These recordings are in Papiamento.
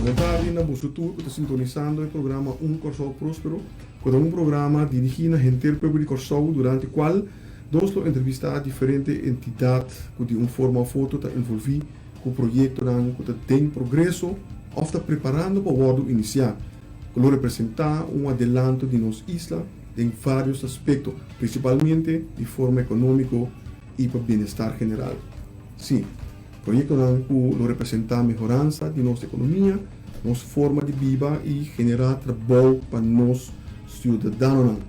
Bon tardi na boso tur ku ta sintonisando e programa Un Kòrsou Próspero, ku ta un programa dirigí na henter pueblo di Kòrsou durante kual nos lo entrevistá diferente entidat ku di un forma òf otro ta envolví ku proyektonan ku ta den progreso òf ta preparando pa wòrdu inisiá, ku lo representá un adelanto di nos isla den vários aspekto, prinsipalmente di forma ekonómiko i pa bienestar general. Sí, proyektonan ku lo representá mehoransa di nos ekonomia, nos forma di biba i generá trabou pa nos siudadanonan.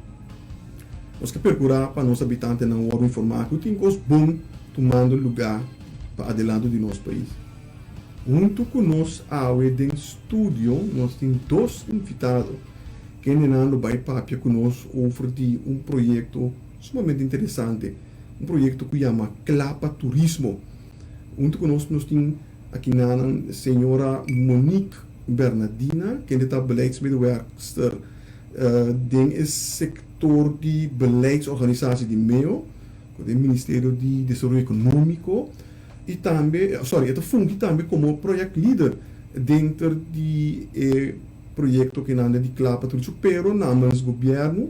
Nos ke perkurá pa nos habitantenan wòrdu informá ku tin kos bon tumando lugá pa adelanto di nos pais. Huntu ku nos awe den studio nos tin dos invitado kendenan lo bai papia ku nos over di un proyekto sumamente interesante, un proyekto ku yama Kla pa Turismo. Huntu ku nos nos tin akinanan señora Monique Bernadina kende ta beleidsmedewerkster Den e sektor di beleidsorganisatie di meo, ku ta e Ministerio di Desaroyo Ekonómiko, i tambe, sorry, e ta fungi tambe komo projectleider denter di e proyekto kinan di Kla pa Turismo, pero namens gobièrnu.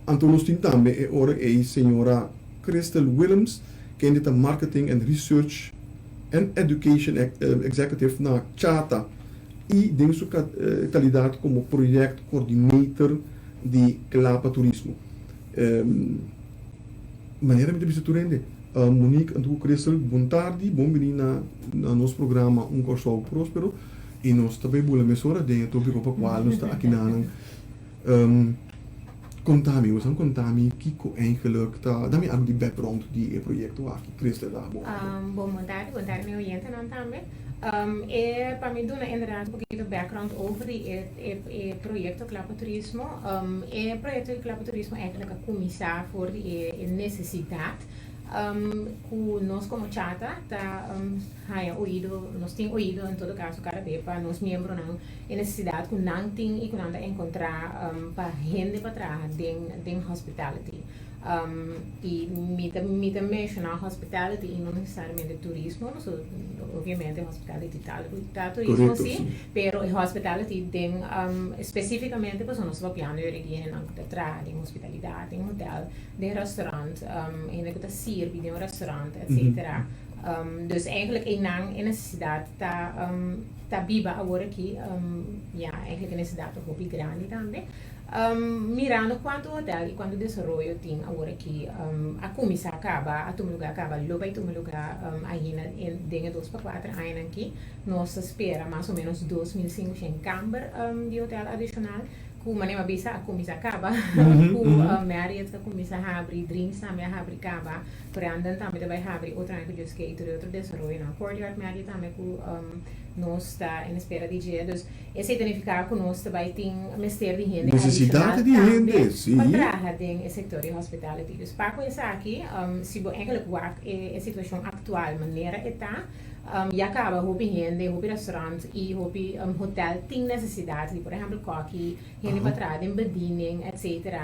Anto nos tin tambe e ora ei señora Christel Willems, kende ta Marketing and Research and Education Executive na Chata. i den su kalidat komo project coordinator di Kla pa Turismo. Manera mi ta bisa tur hende, Monique anto ku Christel, bon tardi, bon bini na nos programa Un Kòrsou Próspero i nos ta bai bula mesora den e tópiko pa kual nos ta akinanan. Konta mi, boso a konta mi kiko eigenlijk ta, da mi algu di background di e proyekto aki, Christel a bo. Bon bon tardi, bon tardi mi oyentenan tambe. E pa mi duna inderdaad un pokito background over di e e proyekto Kla pa Turismo. E proyekto di Kla pa Turismo eigenlijk a kuminsá for di e e nesesidat ku nos komo Chata ta haña oido, nos tin oido en todo kaso kada be pa nos miembronan e nesesidat ku nan tin i ku nan ta enkontrá pa hende pa traha den den hospitality. I mi ta mi ta menshoná hospitality i no nesesariamente turismo, pasobra obviamente hospitality ta algu ta turismo Korekto, si, si. pero e hospitality den spesífikamente pasobra nos ta papiando yori di hendenan ku ta traha den hospitalidat, den hotel, den restaurant, hende ku ta sirbi den un restaurant, etcetera. Dus eigenlijk einan e nesesidat ta ta biba awor aki, ya eigenlijk e nesesidat ta hopi grandi tambe. Mirando kuantu hotel i kuantu desaroyo tin awor aki a kuminsá kaba, a tuma lugá kaba, lo bai tuma lugá ainda den e dos pa kuater añanan aki, nos ta spera mas o ménos 2500 kamber di hotel adishonal ku manera mi a bisa a kuminsá kaba, ku Marriott a kuminsá habri, Dreams tambe a habri kaba, Brandon tambe ta bai habri otro aña ku Dios ke i tur e otro desaroyonan. Courtyard Marriott tambe ku nos ta en espera di dje. Dus esei ta nifiká ku nos ta bai tin mester di hende Nesesidat adishonal di tambe hende, sí. pa traha den e sektor di hospitality. Dus pa ku esaki, si bo ènkelijk wak e situashon aktual manera e ta, ya kaba hopi hende, hopi restaurant i hopi hotel tin nesesidat di por ehèmpel kòki, Hende pa traha den bediening etc.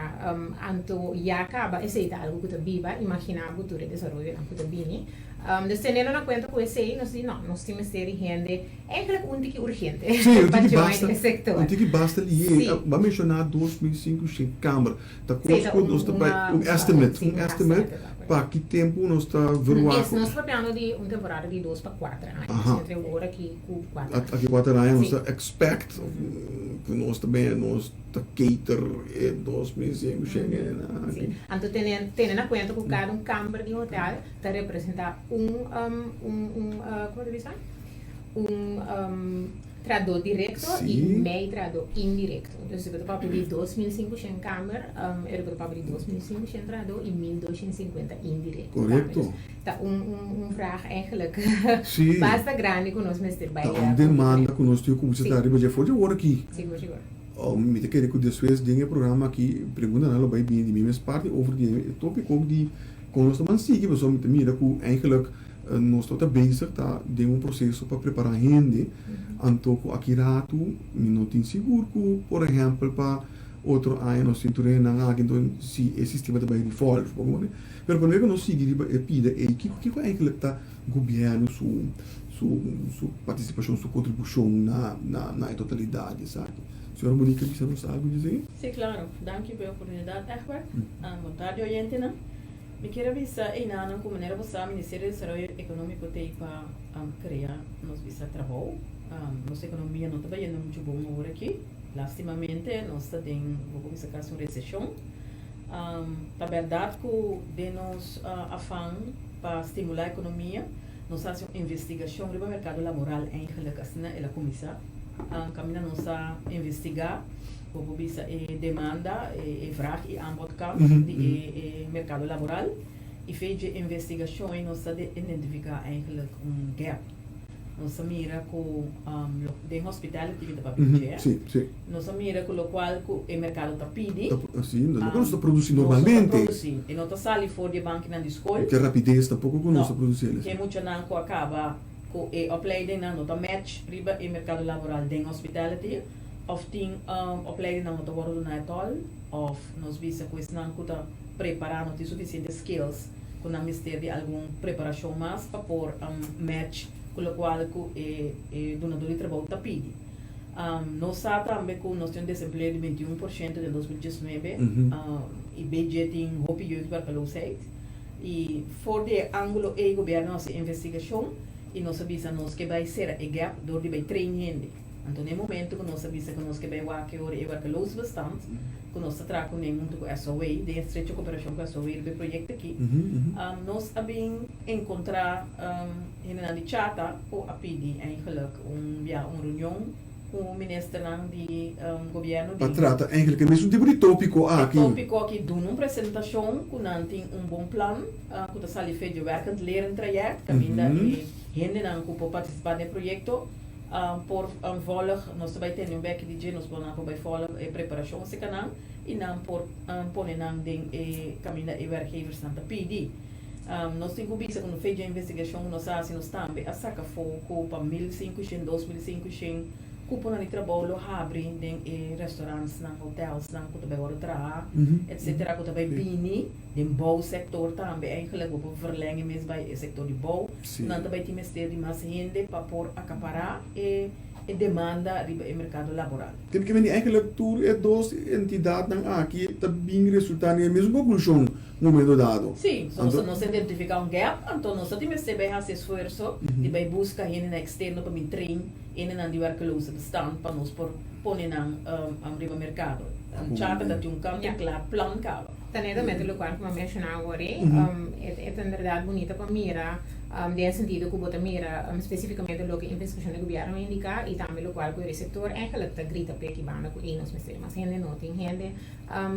Anto ya caba esey ta algo cu ta biba, imagina bo tur e desaroyonan cu ta bini. Dus teniendo na cuenta cu esey nos di no, nos tin mester di hende eigenlijk un tiki urgente Sí, un pa tiki join basta, e sector. un tiki basta lié. Sí. Bo a menciona 2500 kamer. Ta Sí, kos ta ku un nos ta bai, una un estimate, sí, un un estimate estimate ta pa correcto. ki tempu nos ta Es, verwacht. nos ta papiando di un temporada di dos pa kuater aña, Aha. entre awor aki ku kuater aña. Aki kuater aña nos Sí. ta expect ku nos ta ben, nos ta cater e 2500 hendenan aki. Sí. Anto tene tene na kuenta ku kada un kamber di hotel ta representá un un un komo ta bisa? Un trahadó direkto i mei trahadó indirekto. Dus bo ta papia di 2500 kamber, e bo ta papia di 2500 trahadó i 1250 indirekto. Korekto. Ta un un vraag eigenlijk basta grandi ku nos mester bai. Ta un demanda ku nos tin ku kuminsá ta riba dje for dje wor aki. Sigur sigur. Mi ta kere ku despues den e programa aki preguntanan lo bai bini di mi mes parti over di e topiko di kon nos ta ban sigui pasobra mi ta mira ku eigenlijk nos tabata bezig ta den un proseso pa prepará hende anto ku aki ratu mi no tin sigur ku por ehèmpel pa otro aña nos tin tur hendenan aki anto si e sistema ta bai revolve bo kono. Pero promé ku nos sigui riba e pida ei kiko kiko eigenlijk ta gobièrnu su su su partisipashon, su kontribushon na na na e totalidat di esaki. Señora Monica bisa nos algu di esei? Sí, klaro. Danki pa e oportunidat, Egbert. Bon tardi oyentenan. Mi kier a bisa einanan ku manera bo sa Ministerio di Desaroyo Ekonómiko t'ei pa krea nos bisa trabou. Nos ekonomia no ta bayendo muchu bon awor aki. Lastimamente nos ta den bo por bisa kasi un reseshon. Ta bèrdat ku den nos afan pa stimulá ekonomia nos a hasi un investigashon riba merkado laboral eigenlik asina el a kuminsá. Kaminda nos a investigá bo por bisa e demanda, e vraag i aanbod kant di e merkado laboral i fe dje investigashon ei nos a identifiká eigenlik un gap. Nos a mira ku den hospitality mi ta papia di dje. Sí, sí. Nos a mira ku lokual ku e merkado ta pidi. Sí, loke nos ta produsí normalmente. Nos ta produsí. E no ta sali for di e bankinan di skol. Ku e rapides tampoko ku nos ta produsí. No. Ku e muchanan ku a kaba ku e opleidingnan no ta match riba e merkado laboral den hospitality òf tin opleidingnan no ta wòrdu duná ètòl òf nos bisa ku esnan ku ta prepará no tin sufisiente skills ku nan mester di algun preparashon mas pa por match ku lokual ku e dunadó di trabou ta pidi. Nos sa tambe ku nos tin un desempleo di 21% den 2019 i BG tin hopi jeugdwerkeloosheid i for di e ángulo ei gobièrnu a hasi investigashon i nos a bisa nos ke bai sera e gap dor di bai train hende. Anto na e momento ku nos a bisa ku nos ke bai wak e ora e werkeloosbestand ku nos ta traha kuné huntu ku SOW den estrecho koperashon ku SOW riba e proyekto aki, nos a bin enkontrá hendenan di Chata ku a pidi eigenlijk un bia un reunion ku ministernan di gobièrnu Pa trata eigenlijk e mesun tipo di tópiko aki. E tópiko aki duna un presentashon ku nan tin un bon plan ku ta sali fe dje werkend leren traject kaminda e hendenan ku por partisipá den e proyekto por volg, nos ta bai tene un beki di dje, nos por nan por bai volg e preparashon seka nan i nan por pone nan den e kaminda e werkgeversnan ta pidi. Nos tin ku bisa ku no fe dje investigashon ku nos a hasi nos tambe a saka afó ku pa 1500, 2500 kuponan di trabou lo habri den e restaurantsnan, hotelsnan ku ta bai wòrdu traha, etsetera ku ta bai bini. Den bou sector tambe eigenlijk bo por verleng e mes bay e sector di bou. Nan ta bay tin mester di mas hende pa por acapara e e demanda riba e mercado laboral. Tin ke bini eigenlijk tur e dos entidadnan aki ta bin resulta den e mesun conclusion momento dado. Si, so nos nos a identifica un gap, anto nos ta tin mester bay haci esfuerso di bay busca hendenan externo pa bin train hendenan di werkelozenbestand pa nos por pone nan riba mercado. Chata ta tin un kant en kla plan caba. Ta netamente lokual ku mi a menshoná awor ei. E ta inderdat bunita pa mira den e sentido ku bo ta mira spesífikamente loke investigashon di gobièrnu a indiká i tambe lokual ku e reseptor eigenlijk ta grita p'e ki banda ku ei nos mester mas hende, no tin hende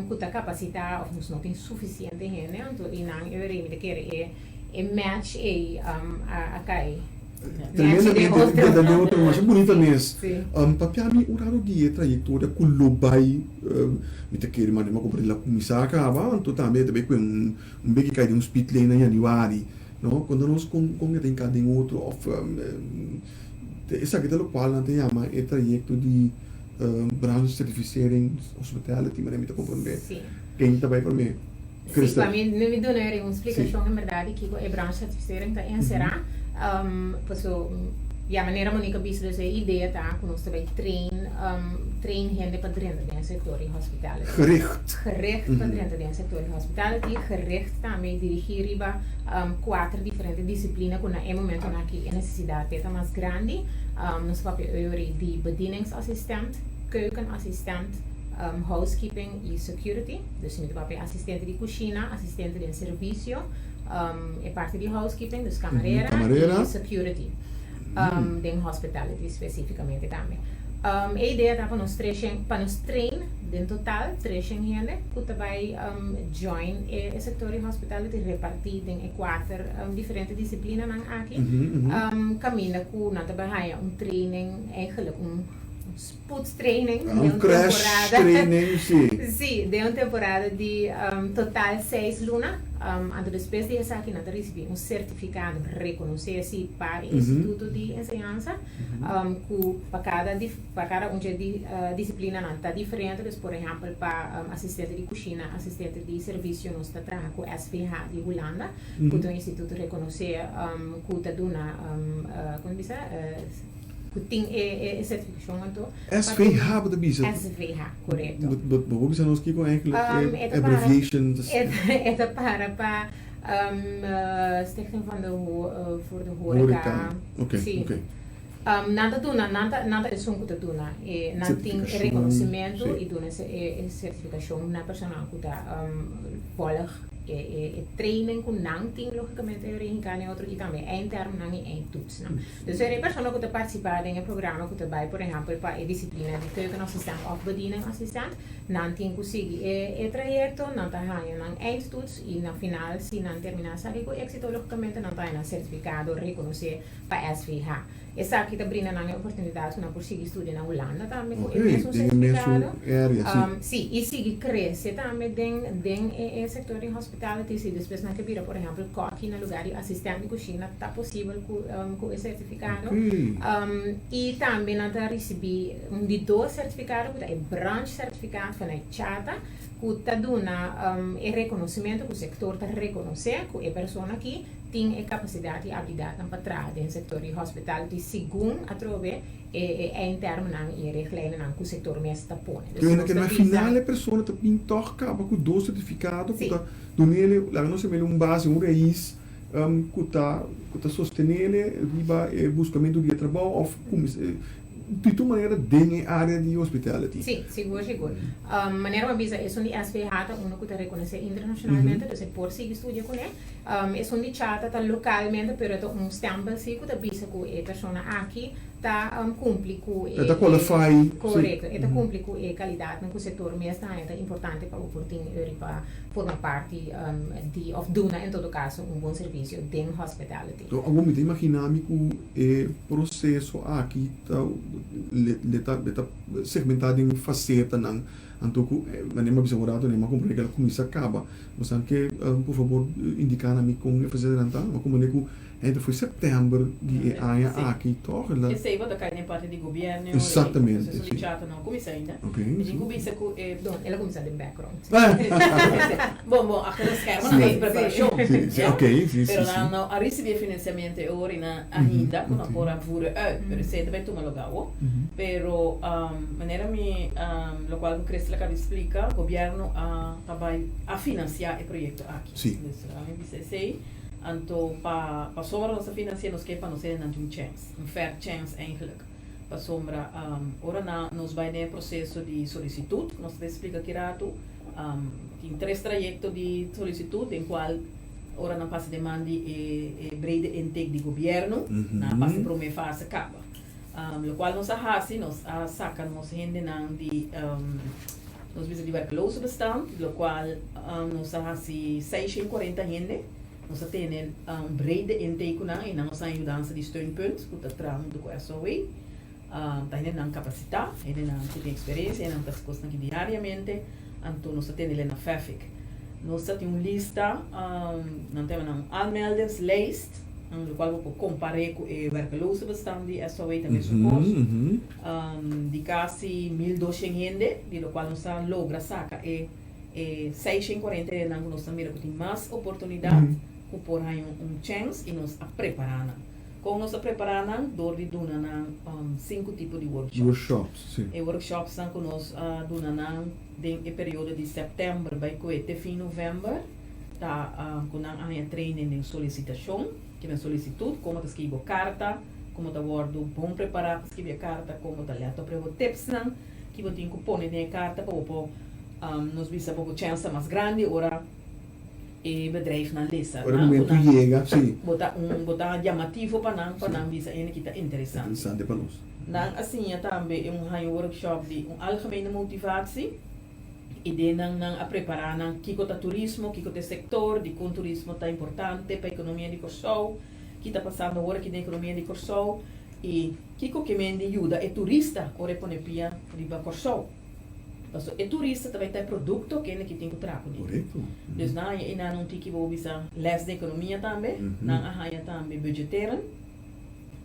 ku ta kapasitá òf nos no tin sufisiente hende. Anto einan e ora ei mi ta kere e match ei a kai. Tremendamente den den otro masha bunita mes. Papia mi un raro di e trayectoria cu lo bay mi ta kere manda mi a comprende la cuminsa caba anto tambe ta bay cu un beki cay den un speed lane na januari no conta nos con con e ta hinca den otro of esaki ta locual nan ta yama e trayecto di branch certificering hospitality manera mi ta comprende ken ta bay prome. Sí, pa mi mi duna eri un splikashon en berdad di kiko e branchecertificering ta enserá. Paso ya manera Monica bisa dus e idea ta ku nos ta bai train train hende pa drenta den e sektor di hospitality. Gericht. Gericht pa drenta den e sektor di hospitality, gericht tambe dirigí riba kuater diferente disiplina ku na e momentonan aki e nesesidat ta mas grandi. Nos ta papia ori di bedieningsassistent, keukenassistent, housekeeping i security. Dus mi ta papia asistente di kushina, asistente den servisio, e parti di housekeeping, dus kamarera, i security, den hospitality spesifikamente tambe. E idea ta pa nos treshen, pa nos train den total treshen hende ku ta bai join e sektor di hospitality repartí den e kuater diferente disiplinanan aki, kaminda ku nan ta bai haña un training, eigenlijk un. spoedtraining Ah, den un un crash temporada. training, sí. Sí, den un temporada di total 6 luna. Anto despues di esaki nan ta risibí un sertifikado rekonosé sí pa e instituto di enseñansa, ku pa kada un di disiplinanan ta diferente. Dus, por ehèmpel, pa asistente di kushina, asistente di servisio, nos ta traha ku SVH di Hulanda, ku ta un instituto rekonosé ku ta duna, kon bisa, ku tin e sertifikashon anto. SVH bo ta bisa? SVH, korekto. Bo bisa nos kiko eigenlijk E e ta para abbreviation? E ta para pa Stichting van de Ho voor de Horeca. Horeca. Sí. Nan ta duna, nan ta esun ku ta duna. E nan tin Sertifikashon, rekonosementu i duna e sertifikashon na persona ku ta volg e training ku nan tin lógikamente rehinká den otro i tambe eindtermen i eindtoetsnan. Dus e persona ku ta partisipá den e programa ku ta bai, por ehèmpel, pa e disiplina di keukenassistent òf bedieningassistent, nan tin ku sigui e trayekto, nan ta haña nan eindtoets i na final, si nan terminá esaki ku éksito, lógikamente nan ta haña nan sertifikado rekonosé pa SVH. Esaki ta brinda nan e oportunidat ku nan por sigui studia na Hulanda tambe ku e mesun den e mesun sertifikado. Area, sí. Sí, i sigui krese tambe den e sektor di hospitality. Si despues nan ke bira, por ehèmpel, kòki na lugá di asistente di kushina, ta posibel ku e sertifikado. I tambe nan ta risibí un di dos sertifikado ku ta e branche sertifikaat vanuit CHATA, ku ta duna e rekonosementu ku sektor ta rekonosé ku e persona aki tin e kapasidat i abilidatnan pa traha den sektor di hospitality segun atrobe e eindtermennan i e richtlijnennan ku sektor mes ta pone. Dus Pero nos ke ta na bisa final e persona ta bin tòg kaba ku dos sertifikado ku ta dun'é, laga nos yam'é, un base, un rais ku ta sostené riba e buskamentu di e trabou òf di tur manera den e área di hospitality. Sí, sigur, sigur. Manera mi a bisa, esun di SVH ta uno ku ta rekonosé internashonalmente, dus e por sigui studia kuné. Esun di CHATA ta lokalmente, pero e ta un stempel sí ku ta bisa ku e persona aki ta kumpli ku E ta qualify, sí. Korekto, e ta kumpli ku e kalidatnan ku sektor mes ta haña ta importante pa bo por tin ori pa forma parti di òf duna en todo kaso un bon servisio den hospitality. So, awor mi ta imaginá mi ku e proseso aki ta le ta le ta segmentá den fasetanan, anto ku manera mi a bisa un rato, mi a komprendé ku el a kuminsá kaba. Bo sa ke por fabor indiká na mi kon e fasetanan ta? Mi a komprendé ku henter foi sèptèmber di e aña aki tòg el a. Esei bo ta kai den parti di gobièrnu. Eksaktamente, si. Sí. Proseso di CHATA no a kuminsá ainda. Mi tin ku bisa ku e. Don, el a kuminsá den background. Bon, bon, achter de schermen nan hasi preparashon. Sí, sí, oké, sí, sí. Pero nan no a risibí e finansiamentu e ora i nan ainda ku nan por a voeren uit. Pero esei ta bai tuma lugá awor. Pero manera mi, lokual ku Christel a kaba di splika, gobièrnu a ta bai a finansiá e proyekto aki. Dus mi bisa esei. Anto pa pasobra nos a finansiá, nos ke pa nos hende nan tin un chèns, un fair chèns eigenlijk. Pasobra ora nan nos bai den e proseso di solisitut, ku nos ta bai splika ki ratu, tin tres trayekto di solisitut den kual ora nan pasa den man di e brede intake di gobièrnu, nan a pasa e promé fase kaba. Lokual nos a hasi, nos a saka nos hendenan di nos bisa di werkelozenbestand, lokual nos a hasi 640 hende. Nos a tene un brede intake ku nan i nan nos a yudansa di steunpunt ku ta traha huntu ku SOW. Ta hendenan kapasitá, hendenan ku tin eksperensia, hendenan ku ta hasi kosnan aki diariamente, anto nos a tene na Fafik. Nos ta tin un lista, nan ta yama nan un aanmeldingslijst, lokual bo por kompar'é ku e werkelozenbestand di SOW ta mesun kos, di kasi 1200 hende, di lokual nos a logra saka e e 640 hendenan ku nos ta mira ku tin mas oportunidat ku por haña un chèns i nos a prepará nan. Kon nos a prepará nan? Dor di duna nan sinku tipo di workshop. Workshops, sí. E workshopsnan ku nos a duna nan den e periodo di sèptèmber bai kue te fin novèmber ta ku nan a haña training den solisitashon, kimen solisitut, kon bo ta skibi bo karta, kon bo ta wòrdu bon prepará pa skibi e karta, kon bo ta lèt op riba bo tipsnan ki bo tin ku pone den e karta pa bo por nos bisa bo ku chèns ta mas grandi ora e bedrijfnan lesa. Ora e momento yega, sí. Bo ta un bo ta llamativo pa nan, pa nan bisa hende ki ta interesante. Interesante pa nos. Nan a siña tambe un haña workshop di un algemene motivatie i den nan nan a prepará nan kiko ta turismo, kiko ta e sektor, dikon turismo ta importante pa ekonomia di Kòrsou, ki ta pasando awor aki den ekonomia di Kòrsou. I kiko ke men di yuda e turista ora e pone pia riba Kòrsou? Paso e turista ta bai ta e produkto kende ki tin ku traha kuné. Dus nan haña einan un tiki bo bisa lès di ekonomia tambe, nan a haña tambe budgeteren.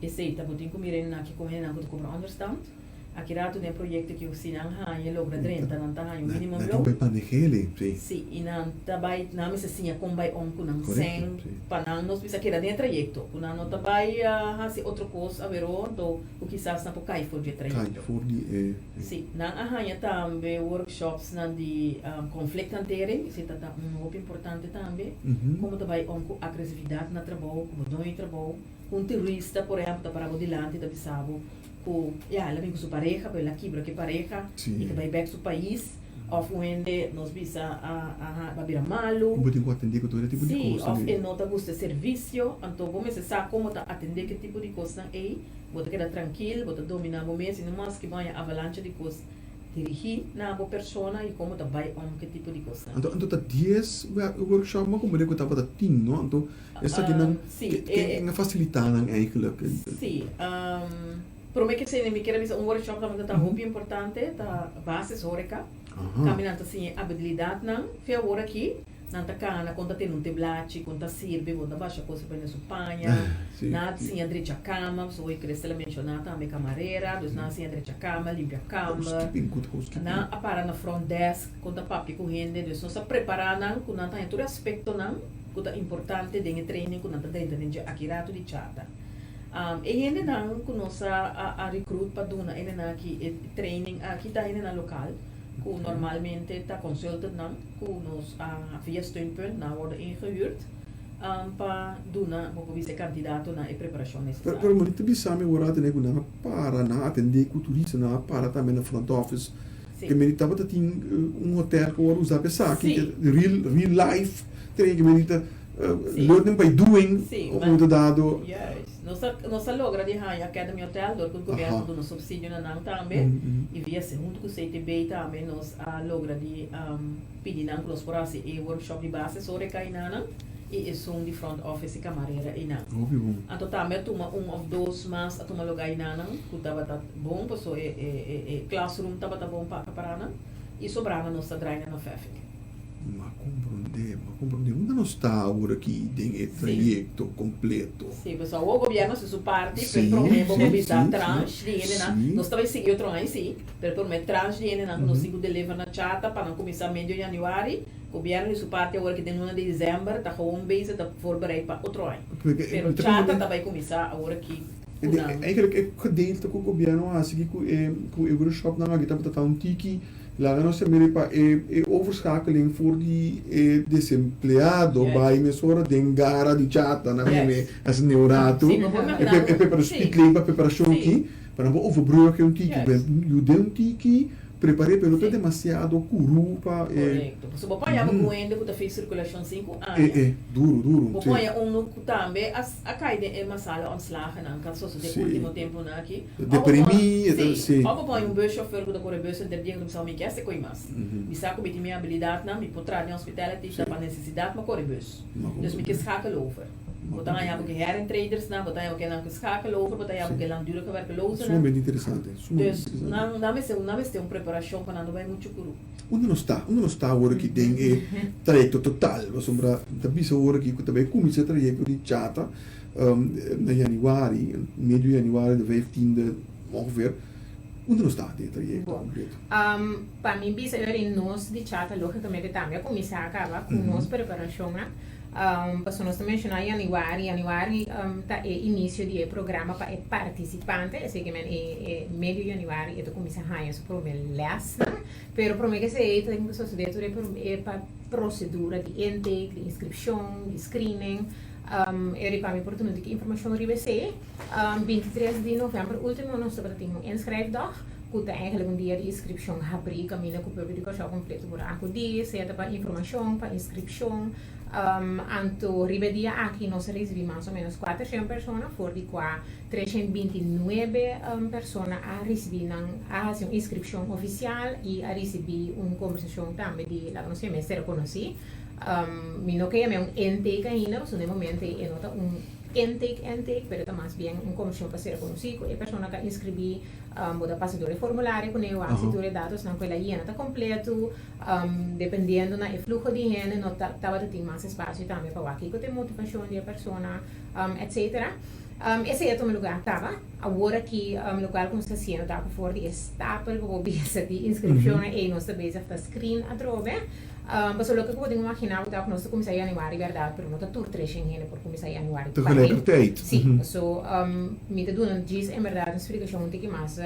Esei ta bo tin ku mira einan aki kon hendenan ku ta kobra ònderstand. Aki ratu den proyekto ki si nan haña logra drenta nan ta haña un minimum Nan loon. tin bai maneh'é, sí. Sí, i nan ta bai, nan mester siña kon bai om ku nan Korekto, sèn sí. pa nan nos bisa keda den e trayekto, ku nan no ta bai hasi otro kos aweró anto ku kisas nan por kai for di e Kai trayekto. for di e. Sí, nan a haña tambe workshopsnan di conflicthantering, esei ta ta un hopi importante tambe, komo ta bai om ku agresividat na trabou, ku bo doño di trabou, ku un turista por ehèmpel ta para bo dilanti ta bisa bo, ku ya el a bin ku su pareha pero el a kibra ku e pareha i ta bai bek su pais òf un hende nos bisa a a bira malu. Bo tin ku atendé ku tur e tipo di Sí, kosnan òf ei. e no ta gusta e servisio, anto bo mester sa kon bo ta atendé ku e tipo di kosnan ei, bo ta keda trankil, bo ta dominá bo mes i no maske bo haña avalancha di kos dirigí na bo persona i kon bo ta bai om ku e tipo di kosnan. Anto anto ta dies workshop ma komprendé ku tabata tin no anto Esakinan ken a fasilitá nan eigenlijk? Sí, promé ke esei mi kier a bisa un workshop tambe ta hopi importante, ta Basis Horeca. Tambe nan ta siña e abilidatnan. Fe awor aki nan ta kana kon ta tene un teblachi, kon ta sirbi, kon ta basha kos pa hende su paña. Nan a siña drecha kama, pasobra hoy Christel a menshoná tambe kamarera, dus nan a siña drecha kama, limpia kamber. Housekeeping, good housekeeping. Nan a para na front desk kon ta papia ku hende, dus nos a prepará nan ku nan ta haña tur e aspektonan. ku ta importante den e training ku nan ta drenta den dje aki ratu di chata. E hendenan ku nos a a recruit pa duna hendenan aki e training aki ta hendenan lokal ku normalmente ta consultantnan ku nos a via Steunpunt nan a wòrdu ingehuurd pa duna bo por bisa e kandidatonan e preparashon nesesario. Pero bo ta bisa mi awor a tene ku nan a para nan a atendé ku turistanan a para tambe na front office Ke meri tabata tin un hotel ku wòrdu usá pa esaki, real real life training ke meri ta learning by doing op un momento dado. Juist. Nos a nos a logra di haña Academy Hotel dor ku gobièrnu a duna supsidio na nan tambe i via huntu ku CTB tambe nos a logra di pidi nan ku nos por hasi e workshop di base sobre kainanan i esun di front office i kamarera einan. Hopi bon. Anto tambe a tuma un of dos mas a tuma lugá einanan ku tabata bon paso e e e e classroom tabata bon pa akapará nan i sobrá nan nos ta draai nan na Feffik. M'a komprondé, m'a komprondé. Unda nos ta awor aki den e trayekto kompleto? Sí, pasobra awor gobièrnu hasi su parti, pero promé bo por bisa transh di hendenan, nos ta bai sigui otro aña sí, pero promé transh di hendenan ku nos tin ku deliver na Chata pa nan kuminsá medio yanüari, Gobièrnu di su parti awor aki den luna di desèmber ta gewoon bezig ta voorbereid pa otro aña. Pero Chata ta bai kuminsá awor aki ku nan. Eigenlijk e gedeelte ku gobièrnu a hasi aki ku e ku e workshopnan aki tabata ta un tiki laga nos ta mira pa e e overschakeling for di e desempleado bai mesora den gara di Chata nan meme asina un ratu e preparashon pa preparashon aki pa nan por overbrug un tiki yuda un tiki. Prepar'é pero no ta demasiado kurú pa e. Korekto. Pasobra bo por haña bo ku hende ku ta fei sirkulashon sinku aña. E e, duru, duru, Bo si. por haña unu ku tambe a a kai den e masale ontslagennan ku a sosodé último tempunan aki. Òf bo por Deprimí, e ta, si. si. Òf bo por haña un buschauffeur ku ta kore bus henter dia ku ta bisa, Mi ke hasi koi mas. Mi sa ku mi tin mi abilidatnan, mi por traha den hospitality, ta pa nesesidat mi a kore bus. Dus mi ke schakel over. Bo ta haña bo ke herentredersnan, bo ta haña bo ke nan ku schakel over, bo ta haña bo ke langdurige werkelozennan. Sumamente interesante, sumamente Dus interesante. nan nan mester nan mester un preparashon pa nan no bai muchu kuru. Unda nos ta? Unda nos ta awor aki den e trayekto total? Pasobra mi ta bisa awor aki ku ta bai kuminsá e trayekto di Chata na yanüari, medio yanüari, de vijftiende ongeveer. Unda nos ta den e trayekto Bon, kompleto? pa mi bisa eri nos di Chata logicamente tambe a kuminsá kaba ku nos preparashonnan. Pasobra nos ta menshoná yanüari, yanüari ta e inisio di e programa pa e partisipante, esei ke men e medio yanüari e ta kuminsá haña su promé lèsnan, pero promé ke esei ta tin ku sosodé tur e prosedura di intake, di inskripshon, di screening, e riba mi por duna un tiki informashon riba esei. 23 di novèmber último nos tabata tin un inschrijfdag ku ta eigenlijk un dia di inskripshon habrí kaminda ku pueblo di Kòrsou kompleto por akudí, sea ta pa informashon, pa inskripshon. Anto riba e dia aki nos a risibí mas o ménos kuatershen persona, for di kua treshen binti nuebe persona a risibí nan a hasi un inskripshon ofisial i a risibí un kombersashon tambe di laga nos yam'é ser konosí. Mi no ke yam'é un intake ainda pasobra na e momento ei e no ta un. intake intake, pero ta mas bien un kombersashon pa sera konosí ku e persona ku a inskribí. Bo ta pasa tur e formulario kuné, wak si tur e datosnan ku el a yena ta kompleto. Dependiendo na e fluho di hende no ta tabata tin mas espasio tambe pa wak kiko ta e motivashon di e persona, etcetera. Esei a tuma lugá kaba. Awor aki lokual ku nos ta hasiendo ta ku for di e stapel ku bo bisa di inskripshonnan ei nos ta bezig ta screen atrobe. Pasobra loke ku bo tin ku imaginá bo ta ku nos ta kuminsá yanüari bèrdat, pero no ta tur treshen hende por kuminsá yanüari pareu. Tegelijkertijd. Sí, paso mi ta duna djis en bèrdat un splikashon un tiki mas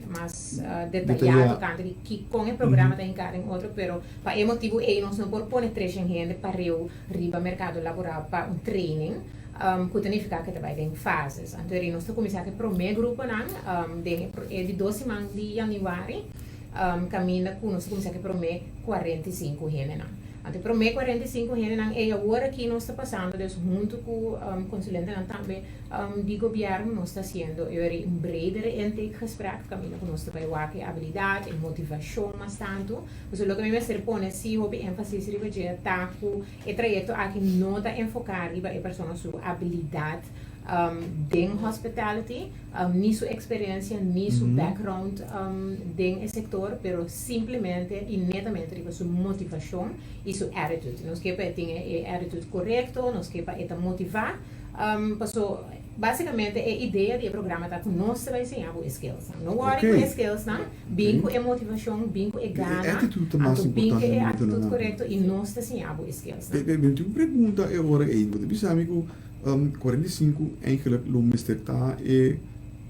mas detayá tokante di ki kon e programa ta hinká den otro, pero pa e motibu ei nos no por pone treshen hende pareu riba merkado laboral pa un training, ku ta nifiká ku e ta bai den fases. Anto eri nos ta kuminsá ku e promé gruponan den e di dos siman di yanüari. Kaminda ku nos ta kuminsá ku e promé 45 hendenan. Anto e promé 45 hendenan ei awor aki nos ta pasando dus huntu ku konsulentenan tambe di gobièrnu nos ta hasiendo e ora un bredere intakegesprek kaminda ku nos ta bai wak e abilidat, e motivashon mas tantu. Pasobra loke mi mester pone si hopi énfasis riba dje ta ku e trayekto aki no ta enfoká riba e persona su abilidat den hospitality, ni su experiencia, ni su background den e sector, pero simplemente y netamente riba su motivacion y su attitude. Nos ke pa e tin e attitude corecto, nos ke pa e ta motiva, paso basicamente e idea di e programa ta cu nos ta bay siña bo e skillsnan. No worry cu e skillsnan, bin cu e motivacion, bin cu e gana, anto bin cu e attitude corecto y nos ta siña bo e skillsnan. Mi tin un pregunta e ora ey, bo ta bisa mi cu 45 eigenlijk lo mester ta e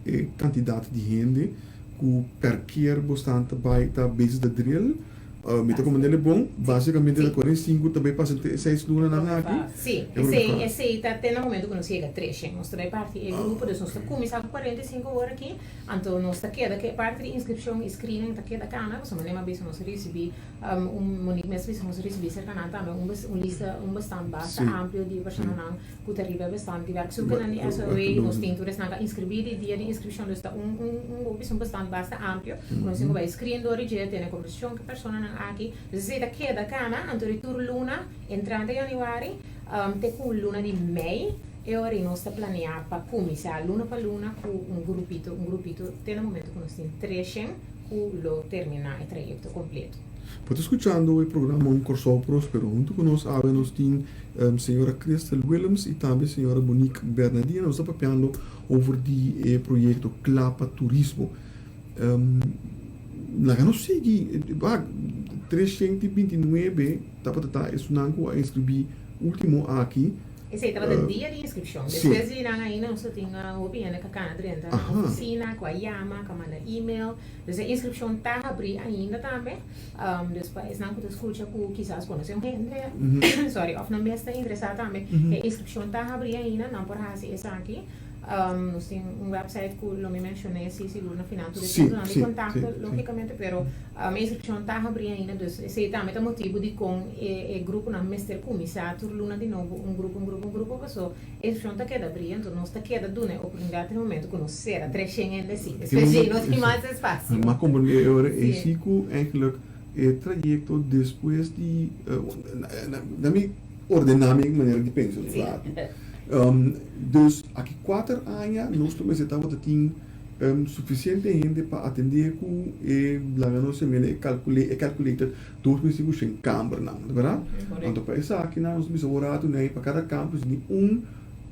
e kantidat di hende ku per keer bo staan ta bai ta bezig ta drill. Mi ta komprendé bon? Básikamente ta 45 ta bai pasa e seis lunanan aki. Sí, esei esei ta te na momento ku nos yega treshen. Nos ta bai parti e grupo, dus nos ta kuminsá ku 45 ora aki, anto nos ta keda ku e parti di inskripshon i screening ta keda kana, pasobra manera mi a bisa nos a risibí Un Monique mes bisa nos risibí serka nan tambe un un lista un bestand basta amplio di personanan ku ta riba e bestand di werkzoekennan di SOA. Nos tin tur esnan ku a inskribí di dia di inskripshon dus ta un un un bo bisa un bestand basta amplio ku nos tin ku bai screen dor di dje tene kombersashon ku e personanan aki. Dus esei ta keda kana anto di tur luna entrante yanüari te ku luna di mei e ora ei nos ta planea pa kuminsá luna pa luna ku un grupito un grupito te na momento ku nos tin treshen ku lo terminá e trayekto kompleto. Bo ta skuchando e programa Un Kòrsou Próspero. Huntu ku nos awe nos tin señora Christel Willems i tambe señora Monique Bernadina. Nos ta papiando over di e proyekto Kla pa Turismo. Laga nos sigui, wak, 329 tabata ta esunnan ku a inskribí último aki. Esei tabata dia di inskripshon. Despues di nan ainda nos ta tin hopi hende ku a kana drenta na ofisina, ku a yama, ku a manda email. Dus e inskripshon ta habrí ainda tambe. Dus pa esnan ku ta skucha ku kisas konosé un hende, sorry, òf nan mes ta interesá tambe, e inskripshon ta habrí ainda, nan por hasi esaki. Nos tin un website ku lo mi menshoné si sigur na final tur e puntonan di kontakto lógikamente, pero e inskripshon ta habrí ainda, dus esei tambe ta motibu dikon e gruponan mester kuminsá tur luna di nobo un grupo, un grupo, un grupo, paso e inskripshon ta keda abrí, anto nos ta keda duna e oportunidat den e momento ku nos sera treshen hende si, despues djei no tin mas espasio. Mi a komprendé e ora ei si ku eigenlijk e trayekto despues di, na mi ordená mi manera di pensa un ratu. Dus aki kuater aña nos lo mester tabata tin sufisiente hende pa atendé ku e laga nos yam'el e kalkulé e calculated 2500 kambernan, ta bèrdat? Anto pa esakinan nos ta bisa un ratu nei pa kada kamber nos tin un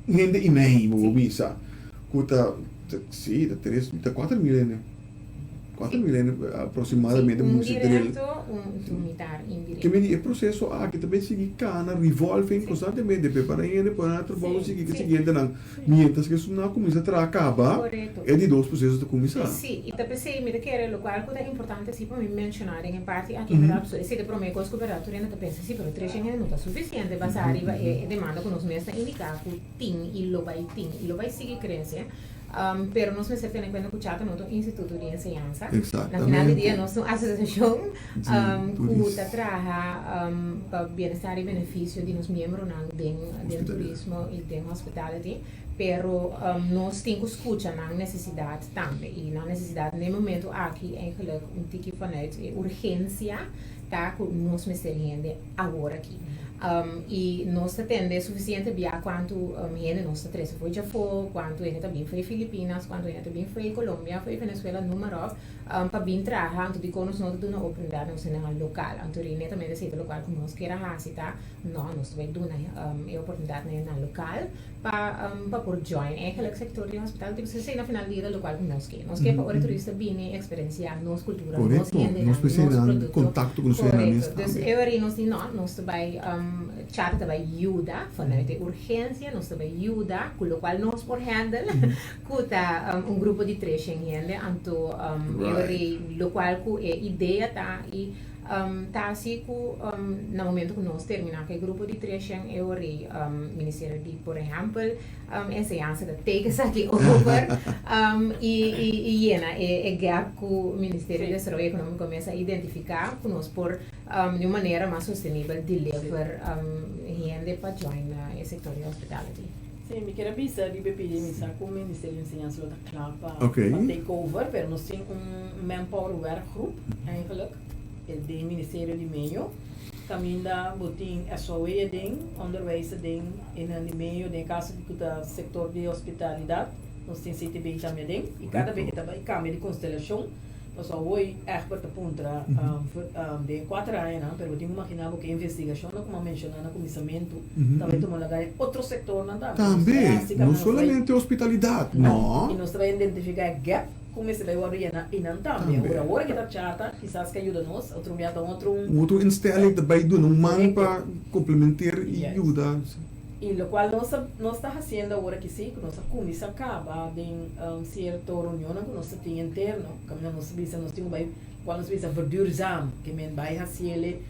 hende i mei bo por bisa ku ta si ta tres ta 4000 hende. 4000 hende aproximadamente un directo, un mitar indirecto. Ke medi e proceso aki ta bay sigui cana revolving constantemente, prepara hende, pone nan na trabou, sigui ke siguientenan. Mientras ke esun nan a cuminsa traha caba, e di dos proceso ta cuminsa. Si, y ta pesey mi ta kere locual cu ta importante si pa mi menciona den e parti aki, berdad, pasobra esey ta e prome cos cu berdad tur hende ta pensa, si, pero 300 hende no ta suficiente basa riba e demanda cu nos mes ta indica cu tin y lo bay tin y lo bay sigui crece. Pero nos mester tene kuenta ku Chata no ta un instituto di enseñansa. Na final di dia nos ta un asosiashon ku ta traha pa bienestar i benefisio di nos miembronan den turismo i den hospitality. Pero nos tin ku skucha nan nesesidat tambe. I nan nesesidat na e momento aki eigenlijk un tiki vanuit e urgensia ta ku nos mester hende awor aki. I nos ta tende sufisiente bia kuantu hende nos ta trese for djafó, kuantu hende ta bin for di Filipinas, kuantu hende ta bin for di Colombia, for di Venezuela, noem maar op, pa bin traha. Anto dikon nos no ta duna oportunidat na nos hendenan lokal? Anto ri netamente esei ta lokual ku nos kier a hasi ta, no, nos ta bai duna e oportunidat na hendenan lokal pa pa por join eigenlijk sector di hospitality pasobra esei na final di dia ta lokual ku nos ke. Nos ke pa ora e turista bini eksperensiá nos kultura, nos Korekto, hendenan, nos mester nos nan produkto. kontakto ku nos hendenan mes Korekto. Dus tambe. e ora ei nos di no, nos ta bai Chata ta bai yuda vanuit e urgensia, nos ta bai yuda ku lokual nos por handle, ku ta un grupo di treshen hende, anto e ora ei lokual ku e idea ta i Ta asi ku na momento ku nos terminá ku e grupo di treshen e ora ei Ministerio di por ehèmpel Enseñansa ta take esaki over i yena e gap ku Ministerio di Desaroyo Ekonómiko mes a identifiká ku nos por di un manera mas sostenibel deliver hende pa join e sektor di hospitality. Sí, mi kier a bisa riba e pidi mi sa ku Ministerio di Enseñansa lo ta kla pa take over pero nos tin un manpower werkgroep eigenlijk. Den Ministerio di Medio, kaminda bo tin SOW aden, onderwijs aden, enan di medio, den e kaso di ku ta sektor di hospitalidat, nos tin CTB tambe aden, i kada bes e ta bai kambia di konstelashon, pasobra awor Egbert ta puntra den e kuater añanan, pero bo tin ku imaginá bo ku e investigashonnan ku mi a menshoná na kuminsamentu ta bai tuma lugá den otro sektornan tambe. Tambe, no solamente hospitalidat, no. I nos ta bai identifiká e gèp. Ku mester bai wòrdu yena einan tambe. Tambe. Awor awor ke ta chata kisas ke yuda nos, otro mia ta un otro un. Un otro instelling ta bai duna un man pa komplementer i yuda. I lokual nos ta nos ta hasiendo awor aki si, ku nos a kuminsá kaba den sierto reunionnan ku nos ta tin interno, kaminda nos ta bisa nos tin ku bai kual nos ta bisa verduurzaam, ke men bai hasiele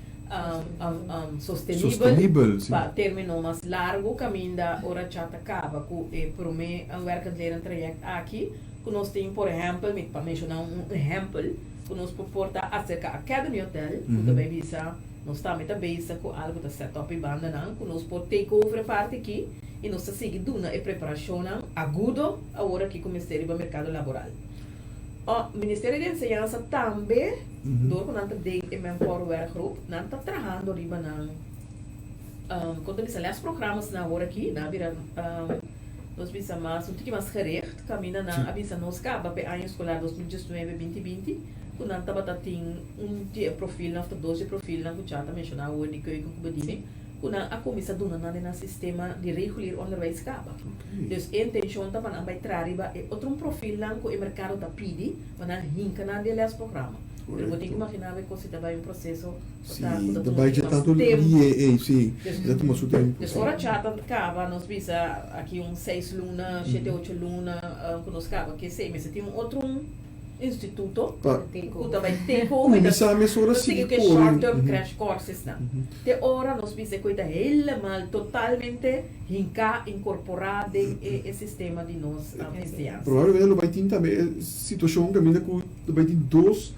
sostenibel Sostenibel, si. pa término mas largu, kaminda ora chata kaba ku e promé werkend leren traject aki. Ku nos tin por ehèmpel, mi pa menshoná un ehèmpel, ku nos por por ta aserka Academy Hotel, ku ta bai bisa nos tambe ta bezig ku algu ta set up e bandanan, ku nos por take over e parti aki i nos ta sigui duna e preparashonnan agudo awor aki ku mester riba merkado laboral. O Ministerio di Enseñansa tambe, dor ku nan ta den e Manpower Werkgroep, nan ta trahando riba nan, kon ta bisa, lesprogrammasnan awor aki, nan a bira. Nos bisa mas un tiki mas gericht kaminda nan a bisa nos kaba p'e aña eskolar 2019, 2020 ku nan tabata tin un di e profilnan òf ta dos di e profilnan ku Cha ta menshoná awor di keuken ku bediening ku nan a kuminsá duna nan den nan sistema di regulier onderwijs kaba. Dus e intenshon ta pa nan bai traha riba e otro un profilnan ku e merkado ta pidi pa nan hinka nan den e lesprograma. Pero bo tin ku imaginá bo e kos si ta bai un proseso. Sí, ta bai dje tantu lie ei, sí, e ta tuma su tempu. Dus ora chata kaba, nos bisa aki un seis luna, shete, ocho luna ku nos kaba kesei, mester tin un otro instituto ku ta bai take over. Kuminsá mesora sigui kore. Short term crash courses nan. Te ora nos bisa ku e ta helemaal totalmente hinká, inkorporá den e sistema di nos enseñansa. Probablemente lo bai tin tambe e situashon kaminda ku lo bai tin dos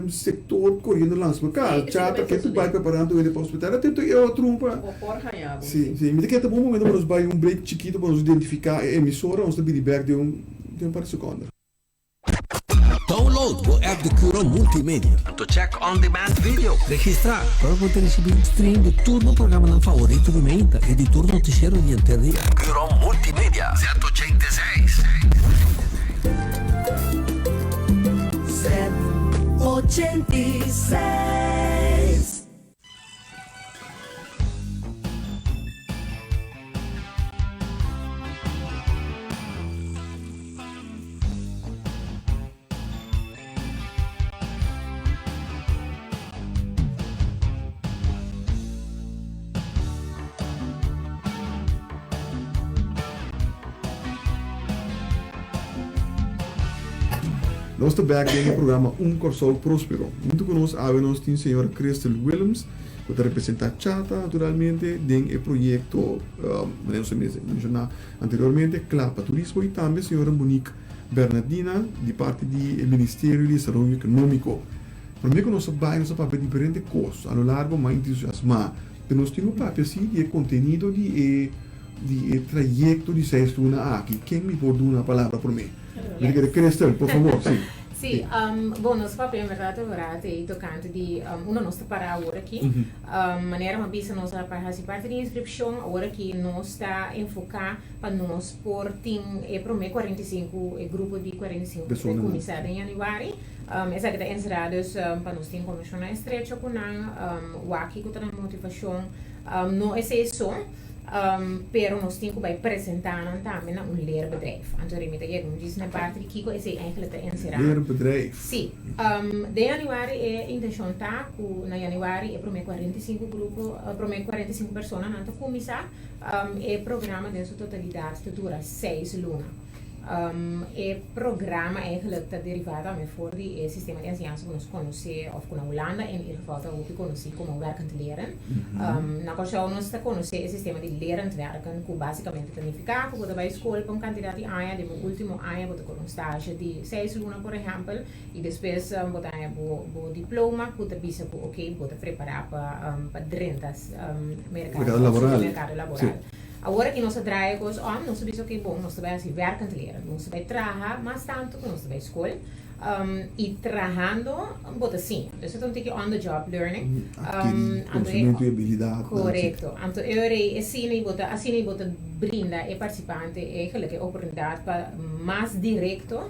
Sector coriendo langs mekaar. Chata ke tu bai preparando hende pa hospital. A tento e otro un pa. Bo por haña bo. Si, si. Mi ta kere ta bon momento pa nos bai un break chikito pa nos identifica e emisora. Nos ta bini bek den un den un par di seconde. Download bo app di Curon Multimedia. Anto check on demand video. Registrá pa bo por risibí stream di tur bo programanan favorito di meinta i di tur notisiero di henter dia. Curon Multimedia. Z86. Z86. Nos ta bek den e programa Un Kòrsou Próspero. Huntu ku nos awe nos tin señora Christel Willems ku ta representá Chata naturalmente den e proyekto manera nos a menshoná anteriormente Kla pa Turismo i tambe señora Monique Bernardina di parti di e Ministerio di Desaroyo Ekonómiko. Promé ku nos a bai nos a papia diferente kos a lo largo mas entusiasmá pero nos tin ku papia si di e kontenido di e di e trayekto di seis luna aki. Ken mi por duna palabra promé? Mi ta kere Christel, por fabor, si. Sí, bon, nos papia en berdad ora te tocante di unda nos ta para awor aki. Manera mi a bisa nos a haci parti di inscripcion, awor aki nos ta enfoca pa nos por tin e prome 45, e grupo di 45 cu ta cuminsa den januari. Esaki ta encera dus pa nos tin conversacionnan estrecho cu nan, wak kico ta nan motivacion. No esey so, pero nos tin cu bay presenta nan tambe na un leerbedrijf. Anto Remy ta yega un djis na e parti di kico esey eigenlijk ta encera. Leerbedrijf. Si. Den januari e intencion ta cu na januari e prome 45 grupo, prome 45 personanan ta cuminsa. E programa den su totalidad ta dura seis luna. E programa eigenlijk ta deriva tambe for di e sistema di enseñansa ku nos konosé òf ku na Hulanda en ieder geval ta hopi konosí komo werkend leren. Na Kòrsou nos ta konosé e sistema di lerend werken ku básikamente ta nifiká ku bo ta bai skol pa un kantidat di aña, den bo último aña bo ta kore un stage di seis luna por ehèmpel i despues bo ta haña bo bo diploma ku ta bisa ku oke bo ta prepará pa pa drenta merkado merkado laboral. Awor aki nos a draai e kos om, nos a bisa oke bon, nos ta bai hasi werkend leren, nos ta bai traha mas tantu ku nos ta bai skol, i trahando bo ta siña. Dus e ta un tiki on the job learning. Adkeri konosementu i abilidatnan. Korekto. Anto e ora ei asina i bo ta asina i bo ta brinda e partisipante eigenlijk e oportunidat pa mas direkto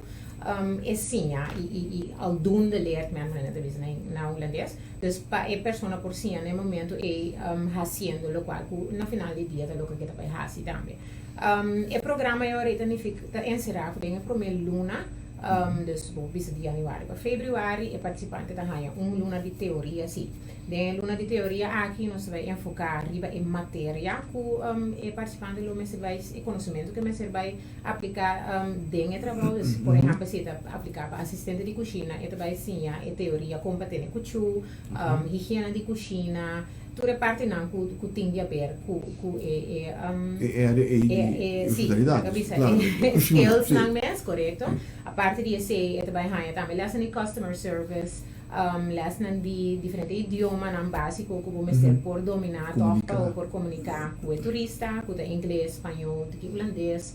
e siña i i i aldoende leert men, manera nan ta bisa na hulandes. Dus pa e persona por siña na e momento ei hasiendo lokual ku na final di dia ta loke ke ta bai hasi tambe. E programa ei ora ei ta nifiká ta enserá ku den e promé luna, dus bo bisa di yanüari pa febrüari, e partisipante ta haña un luna di teoria sí. Den e luna di teoria aki nos ta bai enfoká riba e materia ku e partisipante lo mester bai, e konosementu ku e mester bai Apliká den e trabou, dus por ehèmpel si e ta apliká pa asistente di kushina, e ta bai siña e teoria kon pa tene kuchú, higiena di kushina, tur e partinan ku ku tin di aber ku ku e e E área ei di si, hospitalidat, laga bisa klaro, e kushina, skills si. nan mes, korekto. Aparte di esei e ta bai haña tambe lèsnan di customer service, Lèsnan di diferente idiomanan básiko ku bo mester por dominá tòg pa bo por komuniká ku e turista, ku ta ingles, spañó, tiki hulandes.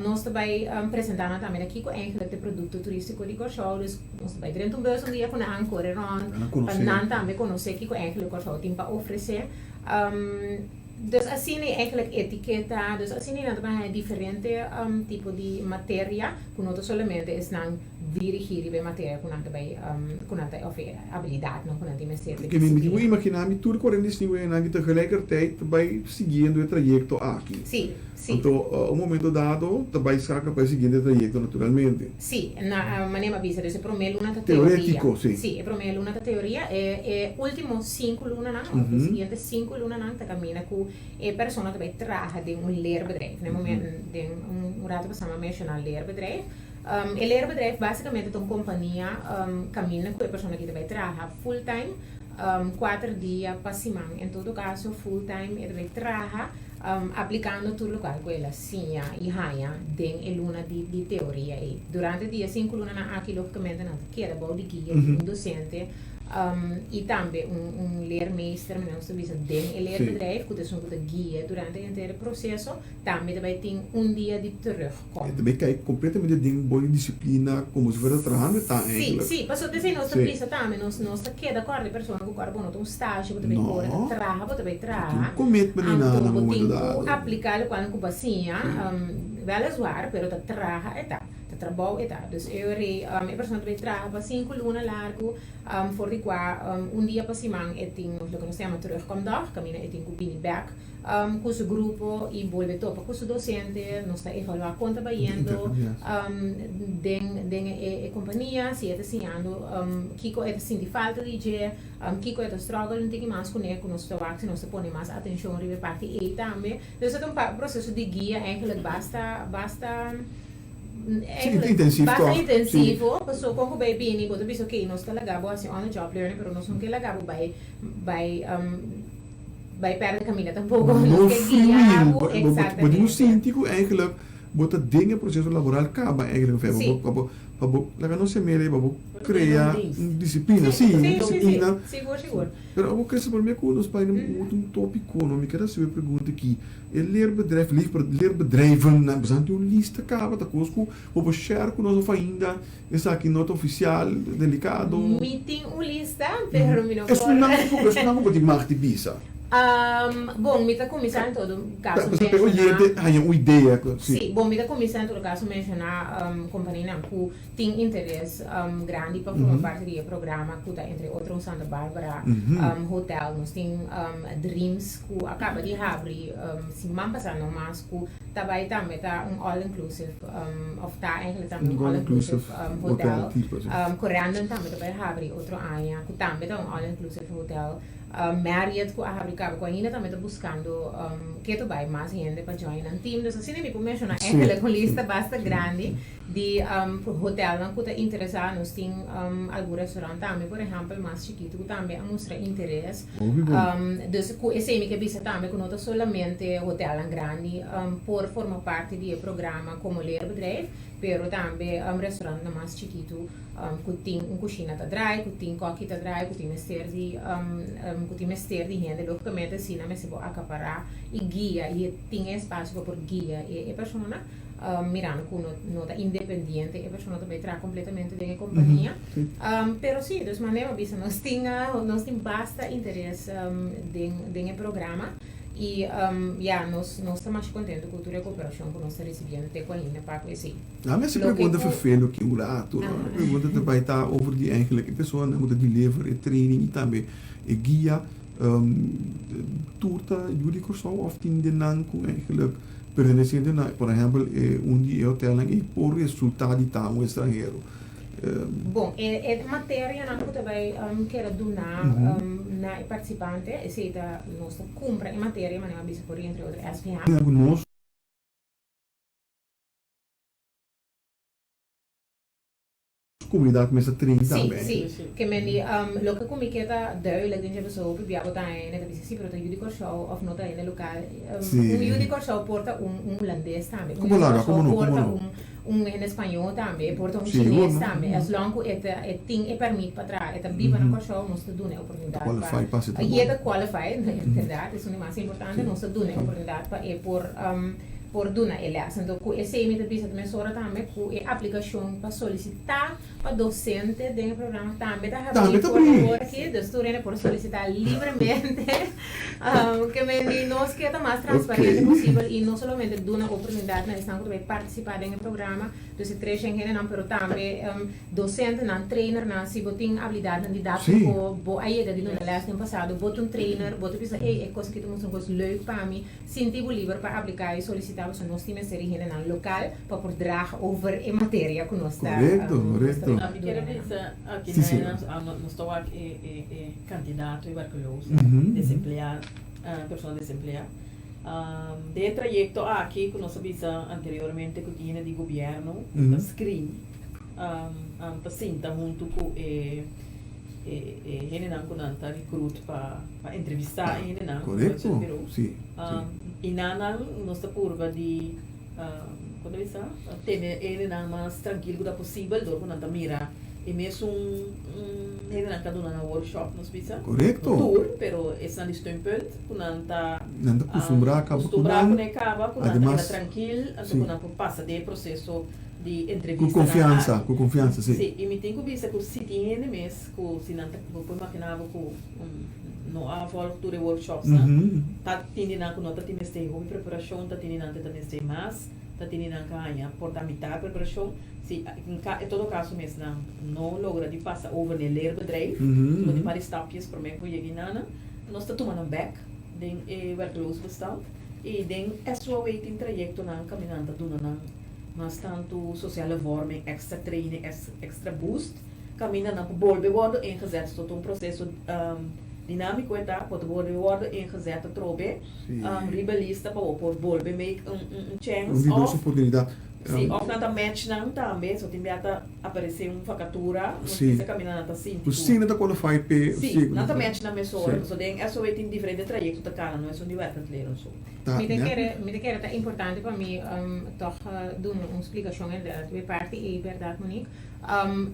Nos ta bai presentá nan tambe na kiko eigentlik ta e produkto turístiko di Kòrsou. Dus nos ta bai drenta un bus un dia ku nan, kore rònt, pa nan tambe konosé kiko eigentlik Kòrsou tin pa ofresé. Dus asina e eigenlijk etiketa, dus asina nan ta bai haña diferente tipo di materia ku no ta solamente esnan dirigí riba e materia ku nan ta bai ku nan ta òf e abilidatnan ku nan tin mester Ke mi mi por imaginá mi tur 45 añanan aki tegelijkertijd ta bai siguiendo e trayekto aki. Sí, sí. Anto un momento dado ta bai saka pa e siguiente trayekto naturalmente. Sí, na manera mi a bisa, dus e promé luna ta teoria. Teorétiko, sí. Sí, e promé luna ta teoria, e e último sinku lunanan òf e siguiente sinku lunanan ta kaminda ku e persona ta bai traha den un leerbedrijf. Na e momento, den un rato pasá mi a menshoná leerbedrijf. E leerbedrijf básikamente ta un kompania kaminda ku e persona aki ta bai traha full time, kuater dia pa siman. En todo kaso full time e ta bai traha aplikando tur lokual ku el a siña i haña den e luna di teoria ei. Durante di e sinku lunanan aki lógikamente nan ta keda bou di guia di un dosente i tambe un leermeester, manera nos ta bisa, den e leerbedrijf ku ta esun ku ta guia durante henter e proseso. Tambe ta bai tin un dia di terugkom. E ta bai kai kompletamente den bo disiplina komo si fuera trahando e ta eigenlijk. Sí, sí, pasobra p'esei nos ta bisa tambe, nos nos ta keda kòrda e persona ku kòrda bo no ta un stage bo ta bai kore, ta traha bo ta bai traha. No tin commitment ni nada na Anto bo momento tin ku dado. apliká lokual ku bo a siña, wèleswaar, pero ta traha e ta, ta trabou e ta. Dus e ora ei e persona ta bai traha pa sinku luna largu, for di kua un dia pa siman e tin loke nos ta yama terugkomdag, kaminda e tin ku bini bèk. Ku su grupo i bolbe topa ku su dosente, nos ta evaluá kon ta bayendo den den e kompania, si e ta siñando kiko e ta sinti falta di dje, kiko e ta struggle un tiki mas kuné ku nos ta wak si nos ta pone mas atenshon riba e parti ei tambe. Dus e ta un proseso di guia eigenlijk basta basta Intensief basta toch? intensivo, pasobra kon ku bai bini bo ta bisa okey nos ta laga bo hasi on the job learning pero nos no ke laga bo bai bai Bai perde caminda tampoco. No Nos ke free guia will. bo, Bo, bo, bo exactamente. tin un sinti cu eigenlijk bo ta den e proceso laboral caba eigenlijk. Of Sí. bo, bo, Pa bo laga nos yam'é pa bo krea un disiplina, sí, un disiplina. Sigur, sigur. Pero abo krese promé ku nos bai na un tópiko, no? Mi ker hasi e pregunta aki, e leerbedrijf, leerbedrijven nan pasobra nan tin un lista kaba ta kos ku bo por share ku nos òf ainda esaki no ta ofisial, delikado? Mi tin un lista, pero mi no por. Esunnan ku esunnan ku bo tin mag di bisa. Bon, mi ta kuminsá en todo kaso Pasobra e oyente haña un idea. Sí, bon, mi ta kuminsá en todo kaso menshoná kompanianan ku tin interes grandi pa forma parti di e programa ku ta entre otro un Santa Barbara Hotel. Nos tin Dreams ku a kaba di habri siman pasá no mas ku ta bai tambe ta un all inclusive òf ta eigenlijk tambe un all inclusive hotel. Corendon tambe ta bai habri otro aña ku tambe ta un all inclusive hotel. Marriott ku a habri kaba ku ainda tambe ta buskando ketu bai mas hende pa join nan team. Dus asina mi por menshoná eigenlijk un lista basta grandi di hotelnan ku ta interesá. Nos tin algun restaurant tambe por ehèmpel mas chikitu ku tambe a mustra interes. Dus ku esei mi ke bisa tambe ku no ta solamente hotelnan grandi por forma parti di e programa komo leerbedrijf, pero tambe restaurantnan mas chikitu. Ku tin un kushina ta drai, ku tin kòki ta drai, ku tin mester di ku tin mester di hende, lógikamente asina mester bo akapará i guia i e tin e espasio pa por guia e persona, mirando ku no no ta independiente e persona ta bai traha kompletamente den e kompania. Pero si, dus manera bo a bisa nos tin nos tin basta interes den den e programa. I ya, nos nos ta masha kontentu ku tur e koperashon ku nos ta risibiendo te ku ainda pa ku esei. Dame hasi Loke pregunta ku. fervelo ki un rato, no? E pregunta ta bai ta over di eigenlijk e personanan ku ta deliver e training i tambe e guia, tur ta yu di Kòrsou òf tin den nan ku eigenlijk pertenesiente na, por ehèmpel, e un di e hotelnan ei por resultá di ta un estranhero? Bon, e e materianan ku ta bai keda duná na e partisipante, esei ta nos ta kumpra e materia manera mi a bisa por entre otro SVH. Ku nos komunidat mester train tambe. Sí, sí. Ke men di loke ku mi ke ta duidelijk den dje pasobra hopi bia bo ta hende ta bisa sí pero ta yu di Kòrsou òf no ta hende lokal. Un yu di Kòrsou por ta un un hulandes tambe. Un yu di Kòrsou por ta un Un hende spañó tambe, e por ta un chines tambe, as long ku e ta e tin e pèrmit pa traha, e ta biba na Kòrsou, nos ta duna e oportunidat pa i e ta qualified, bèrdat, esun di mas importante, nos ta duna e oportunidat pa e por por duna e lès. Anto ku esei mi ta bisa ta mesora tambe ku e aplikashon pa solisitá pa dosente den e programa tambe ta habrí por awor aki, dus tur hende por solisitá libremente. Ke men di nos ke ta mas transparente posibel i no solamente duna oportunidat na esnan ku ta bai partisipá den e programa, dus e treshen hendenan, pero tambe dosentenan, trainernan, si bo tin abilidatnan didáktiko, bo a yega di duna lès den pasado, bo ta un trainer, bo ta bisa, ey, e kos aki ta mustra un kos leuk pa mi, sinti bo liber pa apliká i solisitá, pasobra nos tin mester di hendenan lokal pa por draag over e materia ku nos ta Korekto, korekto. Mi kier a bisa aki na nos ta wak e Kandidato i werkeloos, desempleá, persona desempleá. Den e trayekto aki ku nos a bisa anteriormente ku tin hende di gobièrnu ku ta screen, ta sinta huntu ku e e hendenan ku nan ta recruit pa pa entrevistá e hendenan ku ta Korekto, si, si. I nan nan nos ta purba di kon ta bisa tene e hendenan mas trankil ku ta posibel dor ku nan ta mira E mesun hendenan ta duna nan workshop nos bisa. Korekto. No tur, pero esnan di Steunpunt ku nan ta. Nan ta kustumbrá kaba ku Kustumbrá nan. ku nan kaba, ku nan ta keda Ademas, trankil, anto si. ku nan por pasa den e proseso di Ku entrevistanan konfiansa, aki. ku konfiansa, si. Si, i mi tin ku bisa ku si tin hende mes ku si nan ta, bo por imaginá bo ku no a vòlg tur e workshopsnan, ta tin di nan ku no ta tin mester hopi preparashon, ta tin di nan ku ta mester mas, ta tin di nan ku a haña por ta mitá e preparashon. Si en todo caso mes nan no logra di pasa over n'e leerbedrijf, su bo tin par di stapjes prome cu yega inana, nos ta tuma nan bek den e werkloosbestand y den SOAW tin trayectonan caminda nan ta duna nan mas tanto sociale vorming, extra training, extra boost, caminda nan por bolbe wordo ingezet. So ta un proceso dinamico e ta, por ta bolbe wordo ingezet atrobe riba lista pa bo por bolbe make un chance Un di dos of oportunidad. Sí, òf nan ta match nan tambe, so tin bia ta Aparesé un vakatura, nos mester kaminda nan ta sinti ku. Sí, nan ta qualify p'e. Sí, nan ta match nan mesora. Pasobra den SOW tin diferente trayekto ta kana, no esun di werkend leren so. Mi ta kere, mi ta kere ta importante pa mi tòg duna un splikashon inderdaad riba e parti ei, bèrdat Monique?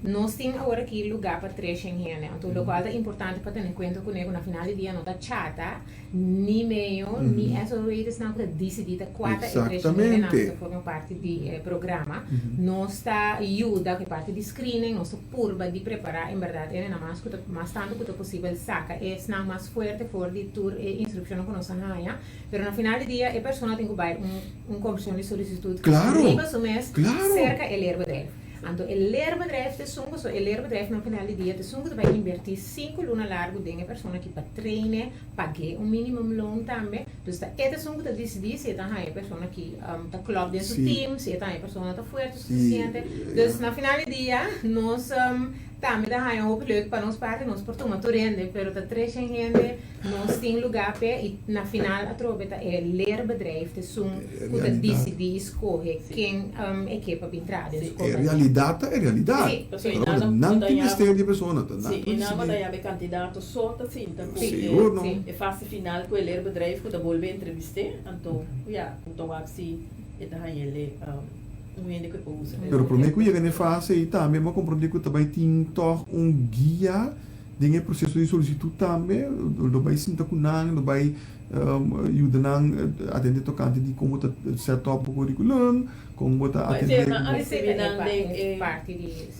Nos tin awor aki lugá pa treshen hende, anto lokual ta importante pa tene kuenta kuné ku na final di dia no ta chata ni meyo ni SOW esnan ku ta disidí ta kua ta e treshen hendenan ku ta forma parti di e programa. Nos ta yuda ku e parti di screening, nos ta purba di prepará en bèrdat hendenan mas ku ta mas tantu ku ta posibel saka esnan mas fuerte for di tur e instrukshonnan ku nos a haña. Pero na final di dia e persona tin ku bai un un komishon di solisitut riba su mes serka e leerbedrijf. Anto e leerbedrijf ta esun pasobra e leerbedrijf na final di dia ta esun ku ta bai inbertí sinku luna largu den e persona aki pa train'e, pag'é un minimumloon tambe. Dus ta e ta esun ku ta disidí si e ta haña e persona aki ta klòp den su team, si e ta haña e persona ta fuerte sufisiente. Dus na final di dia nos tambe ta haña hopi leuk pa nos parti, nos por tuma tur hende, pero ta treshen hende. Nos tin lugá p'e i na final atrobe ta e leerbedrijf t'esun ku ta disidí i skohe ken e ke pa bin traha den su E kompania. realidat ta e realidat. Sí, sí. Pero nan tin mester di e persona, ta nan Sí, ta i nan disidí. ta yama e kandidato so ta sinta ku Sigur no. e fase final ku e leerbedrijf ku ta bolbe entrevist'é, anto ya, ku ta wak si e ta hañ'el un hende ku e por usa. Pero promé ku yega na e fase ei tambe bo a komprondé ku ta bai tin tòg un guia Den e proseso di solisitut tambe lo bai sinta ku nan, lo bai yuda nan atende tokante di kon bo ta set up bo kurikulum, kon bo ta atende. Nan a risibi nan den e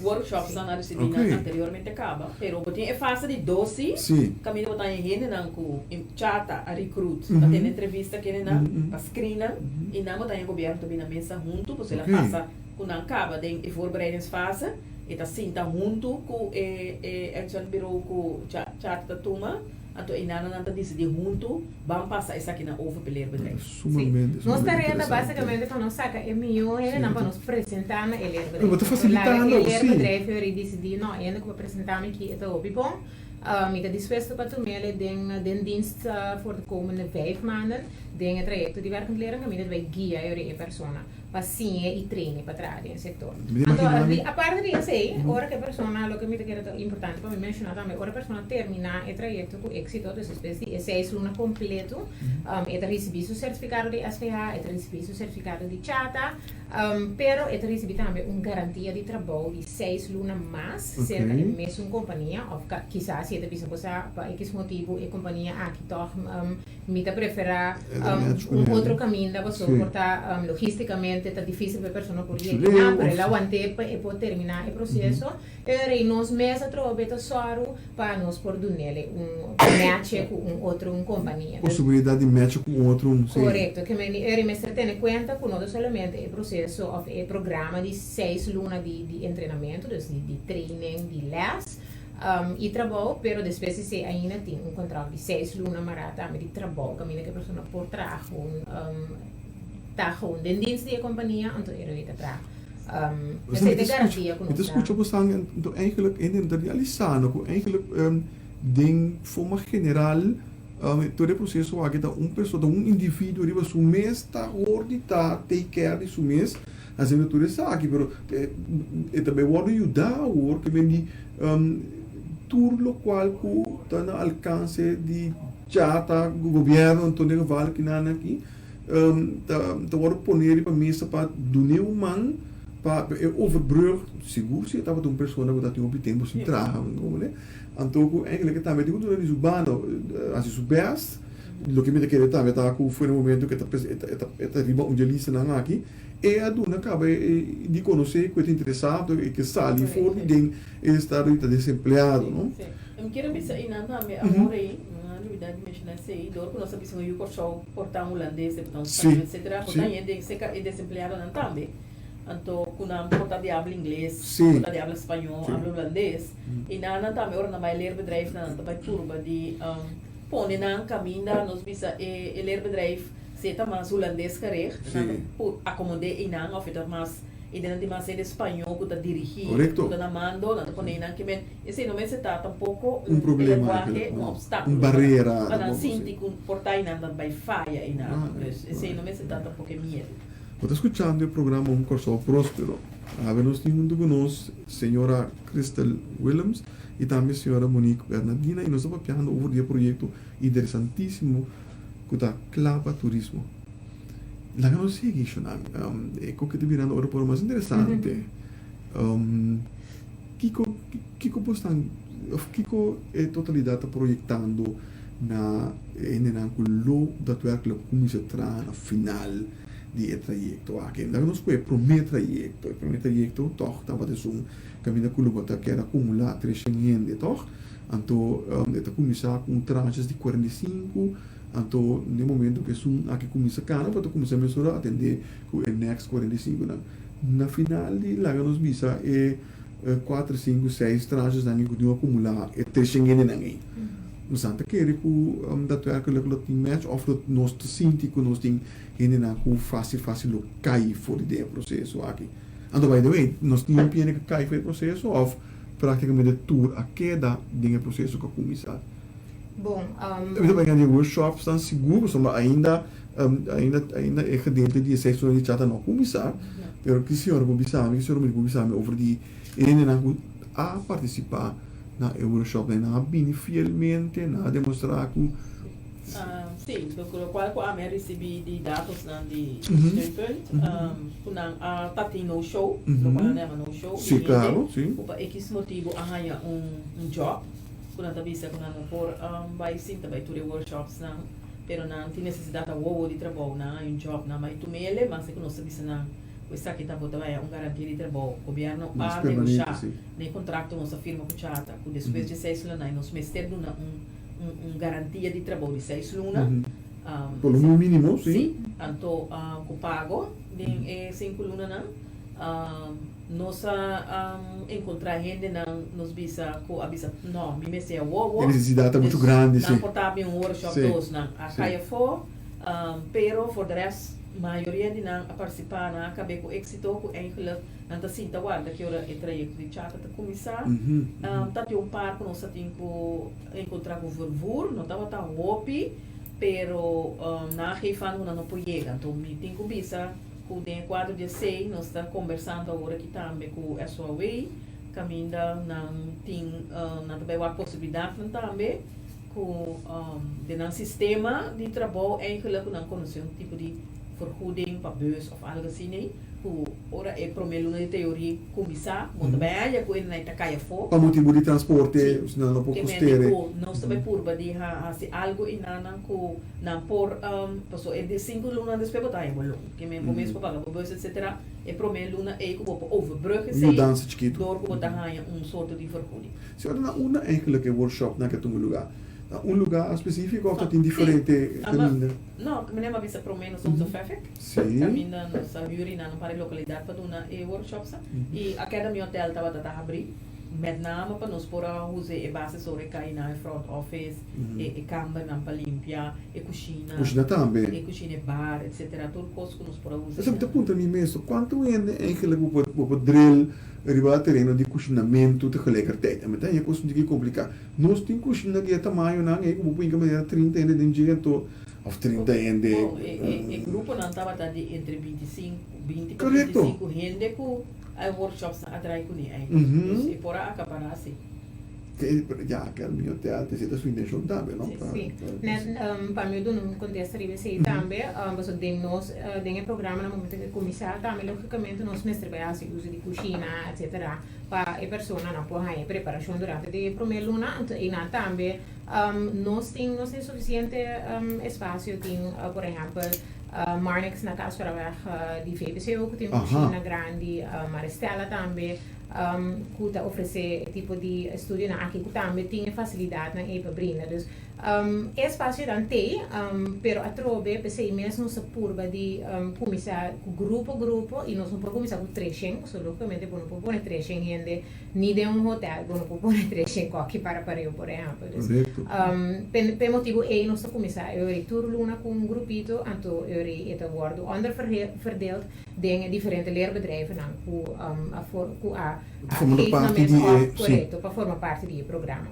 workshops nan a risibi nan anteriormente kaba, pero bo tin e fase di dosi kaminda bo ta haña hendenan ku chata a recruit pa tene entrevista kendenan pa screen nan i nan bo ta haña gobierno ta bini na mesa huntu pasobra el a pasa ku nan kaba den e voorbereidingsfase. E ta sinta huntu ku e e uitzendbureau ku Chart ta tuma, anto einan nan ta disidí huntu ban pasa esakinan over p'e leerbedrijf. Sumamente, Sí. Nos sumamente tarea ta interesante. básicamente pa nos saca e mihó hendenan pa nos presentá na e Pero bo leerbedrijf. ta Laga e fasilitando, sí. leerbedrijf yori disidí, no, e hende ku bo presentá mi aki e ta hopi bon, mi ta dispuesto pa tum'el den den dienst voor de komende vijf maanden den e trayekto di werkend leren kaminda ta bai guia yori e persona. pa siña i traine pa traha den e sektor. Mi ta Anto, imagina mi. aparte di esei, ora ku e persona, loke mi ta kere ta importante pa mi menshoná tambe, ora e persona terminá e trayekto ku éksito, dus despues di e seis luna kompleto, e ta risibí su sertifikado di SVH, e ta risibí su sertifikado di chata, pero e ta risibí tambe un garantia di trabou di seis luna mas serka e mesun kompania, òf kisas si e ta bisa bo sa pa ekis motibu e kompania aki tòg Mi ta preferá un otro kaminda pasobra por ta logísticamente ta difícil pa e persona por yega einan, pero el a want'é pa e por terminá e proseso. E nos mes atrobe ta sòru pa nos por dun'el un matche ku un otro un kompania. Posibilidat di matche ku un otro un, sí. Korekto. Ke men e mester tene kuenta ku no ta solamente e proseso òf e programa di seis luna di entrenamentu, dus di training, di lès, I trabou, pero despues di esei ainda tin un kontrakt di seis luna mará tambe di trabou kaminda ku e persona por traha gewoon ta gewoon den dienst di e kompania anto e rei ta traha. Esei ta e garantia ku Mi ta nos ta. skucha bo san anto eigenlijk hende no ta realisando ku eigenlijk den forma general tur e proseso aki ta un persona ta un individuo riba su mes ta hor di ta take care di su mes Haciendo tur esaki, pero e ta bay wordo yuda awor ke men di tur locual cu ta na alcance di chata gobierno en todo geval kinan aki ta wordo pone riba mesa pa dune un man pa e overbrug, sigur si e tabata un persona cu ta tin hopi tempo sin traha, anto cu eigenlijk e tambe tin cu duna di su banda, haci su best. Loke mi ta kere tambe ta ku for e momento ku e ta riba un dje listanan aki, e a duna kaba di konosé ku e ta interesado, e ke sali for di den e estado di ta desempleado, no? Sí. Mi kier a bisa einan tambe awor ei, mi a lubida di menshoná esei, dor ku nos a bisa un yu Kòrsou por ta un hulandes, por ta un spañó, etsetera, por ta hende serka e desempleadonan tambe. Anto ku nan por ta di habla ingles, por ta di habla spañó, habla hulandes, i nan tambe ora nan bai leerbedrijfnan nan ta bai purba di Pone nan kaminda nos bisa e leerbedrijf si e ta mas hulandes gericht, nan ta por akomod'é einan òf e ta mas e den nan tin mas hende spañó ku ta dirigí, ku ta na mando, nan ta pone einan ke men esei no mester ta tampoko un lenguahe, un opstákulo pa nan sinti ku por ta einan ta bai faya einan. Dus esei no mester ta tampoko e miedu. Bo ta skuchando e programa Un Kòrsou Próspero. Awe nos tin huntu ku nos señora Christel Willems i tambe señora Monique Bernadina i nos ta papiando over di e proyekto interesantísimo ku ta Kla pa Turismo. Laga nos sigui, Shonan. E koke ta birando ora por mas interesante. Kiko kiko bo stan òf kiko e totalidat ta proyektando na e hendenan ku lo daadwerkelijk kuminsá traha na final di e trayekto aki? Laga nos kohe e promé trayekto. E promé trayekto tòg tabata esun kaminda ku lo bo ta keda akumulá treshen hende, tòg? Anto e ta kuminsá ku un tranches di 45, anto na e momento ku esun aki kuminsá kana bo ta kuminsá mesora atendé ku e next 45 nan. Na final di laga nos bisa e kuater, sinku, seis tranches-nan ei ku tin akumulá e treshen hendenan ei. Nos ta kere ku daadwerkelijk lo tin match òf lo nos ta sinti ku nos tin hendenan ku fásil fásil lo kai for di den e proseso aki. Anto by the way, nos tin hopi hende ku kai for di e proseso òf práktikamente tur a keda den e proseso ku a kuminsá? Bon, Mi ta bai di workshops nan sigur pasobra ainda ainda ainda e gedeelte di e seis luna di chata no a kuminsá. Pero ki señora por bisa mi, ki señora por bisa mi over di e hendenan ku a partisipá na e workshop nan. Nan a bini fielmente, nan a demostrá ku. Sí, lokual ku ami a risibí di datosnan di Steunpunt, ku nan a ta tin no show, lokual nan yama no show, di hende ku pa ekis motibu a haña un job. Ku nan ta bisa ku nan no por bai sinta bai tur e workshopsnan, pero nan tin nesesidat awowo di trabou, nan hay un job, nan bai tumele, mas e ku nos ta bisa nan ku esaki ta bo ta bai un garantia di trabou. Gobièrnu a negoshá na e kontrakto nos a firma ku Chata ku despues di e seis luna nos mester duna un un garantia di trabou di seis luna. Por lo menos mínimo, si. Si, anto ku pago den e sinku lunanan. Nos a encontra hendenan nos bisa cu a bisa no mi mester awowo. E necesidad ta mucho grandi si. Nan por ta bin un workshop dos nan a cay afo pero for de rest mayoria di nan a participa nan a cabe cu exito cu eigenlijk nan ta sinta warda ki ora e trayecto di chata ta cuminsa. Ta tin un par cu nos a tin cu encontra cu vervoer no tabata hopi pero nan a geef aan cu nan no por yega anto mi tin cu bisa. Ku den e kuadro di esei nos ta kombersando awor aki tambe ku SOAW kaminda nan tin nan ta bai wak posibilidatnan tambe ku den nan sistema di trabou eigenlijk ku nan konosé un tipo di vergoeding pa bus òf algu asina ku ora e promé luna di teoria kuminsá bo ta bai haya ku e nan ta kai afó. Pa motibu di transporte nan no por kostere. Ku nos ta bai purba di hasi algu i nan ku Nan por, paso e di sinku luna despues bo ta haña bo loon. Ke men bo mes por paga bo bus etcetera. E promé luna ei ku bo por overbrug esei Yudansa chikitu. dor ku bo ta haña un sorto di vergoeding. Señora, na unda eigenlijk e workshopnan ke tuma lugá? Na un lugá spesífiko òf ta tin Sí. diferente Ama, kaminda? no, meneer m'a bisa promé nos a usa Fefik. Sí. Kaminda nos a hür i nan un par di lokalidat pa duna e workshopsnan. I Academy Hotel tabata ta habrí. Met name pa nos por a usa e base sobre e kai na e front office, e kambernan pa limpia, e kushina. Kushina tambe. E kushina, e bar, etcetera. Tur kos ku nos por a usa. Esaki ta puntra mi mes, kuantu hende eigenlijk bo por bo por drill riba tereno di kushinamentu tegelijkertijd? Mi ta haña kos un tiki kompliká. Nos tin kushina di e tamañonan ei ku bo por hinka manera 30 hende den dje anto òf 30 hende. Bon, e gruponan tabata di entre 25, 20 pa 25 hende ku. E workshops nan a draai kuné eigenlijk. Dus e por a akapará si. Ya, Academy Hotel, esei ta su intenshon tambe, no? Sí, net pa mi duna un kontesta riba esei tambe, pasobra den nos, den e programa na momento ku e kuminsá tambe lógikamente nos mester bai hasi uso di kushina etsetera pa e personanan por haña e preparashon durante di e promé luna, anto einan tambe nos tin nos tin sufisiente espasio, tin por ehèmpel Marnix na Kasperaweg di VBCO ku tin un kushina grandi, Maristella tambe ku ta ofresé e tipo di estudionan aki ku tambe tin e fasilidatnan ei pa brinda. Dus e espasionan t'ei, pero atrobe p'esei mes nos ta purba di kuminsá ku grupo grupo i nos no por kuminsá ku treshen, pasobra lógikamente bo no por pone treshen hende ni den un hotel, bo no por pone treshen kòki para pareu por ehèmpel. Dus p'e motibu ei nos ta kuminsá e ora ei tur luna ku un grupito, anto e ora ei e ta wòrdu onderverdeeld den e diferente leerbedrijvennan ku a for ku a Ta formando geef nan parti mes di e òf sí. korekto pa forma parti di e programa.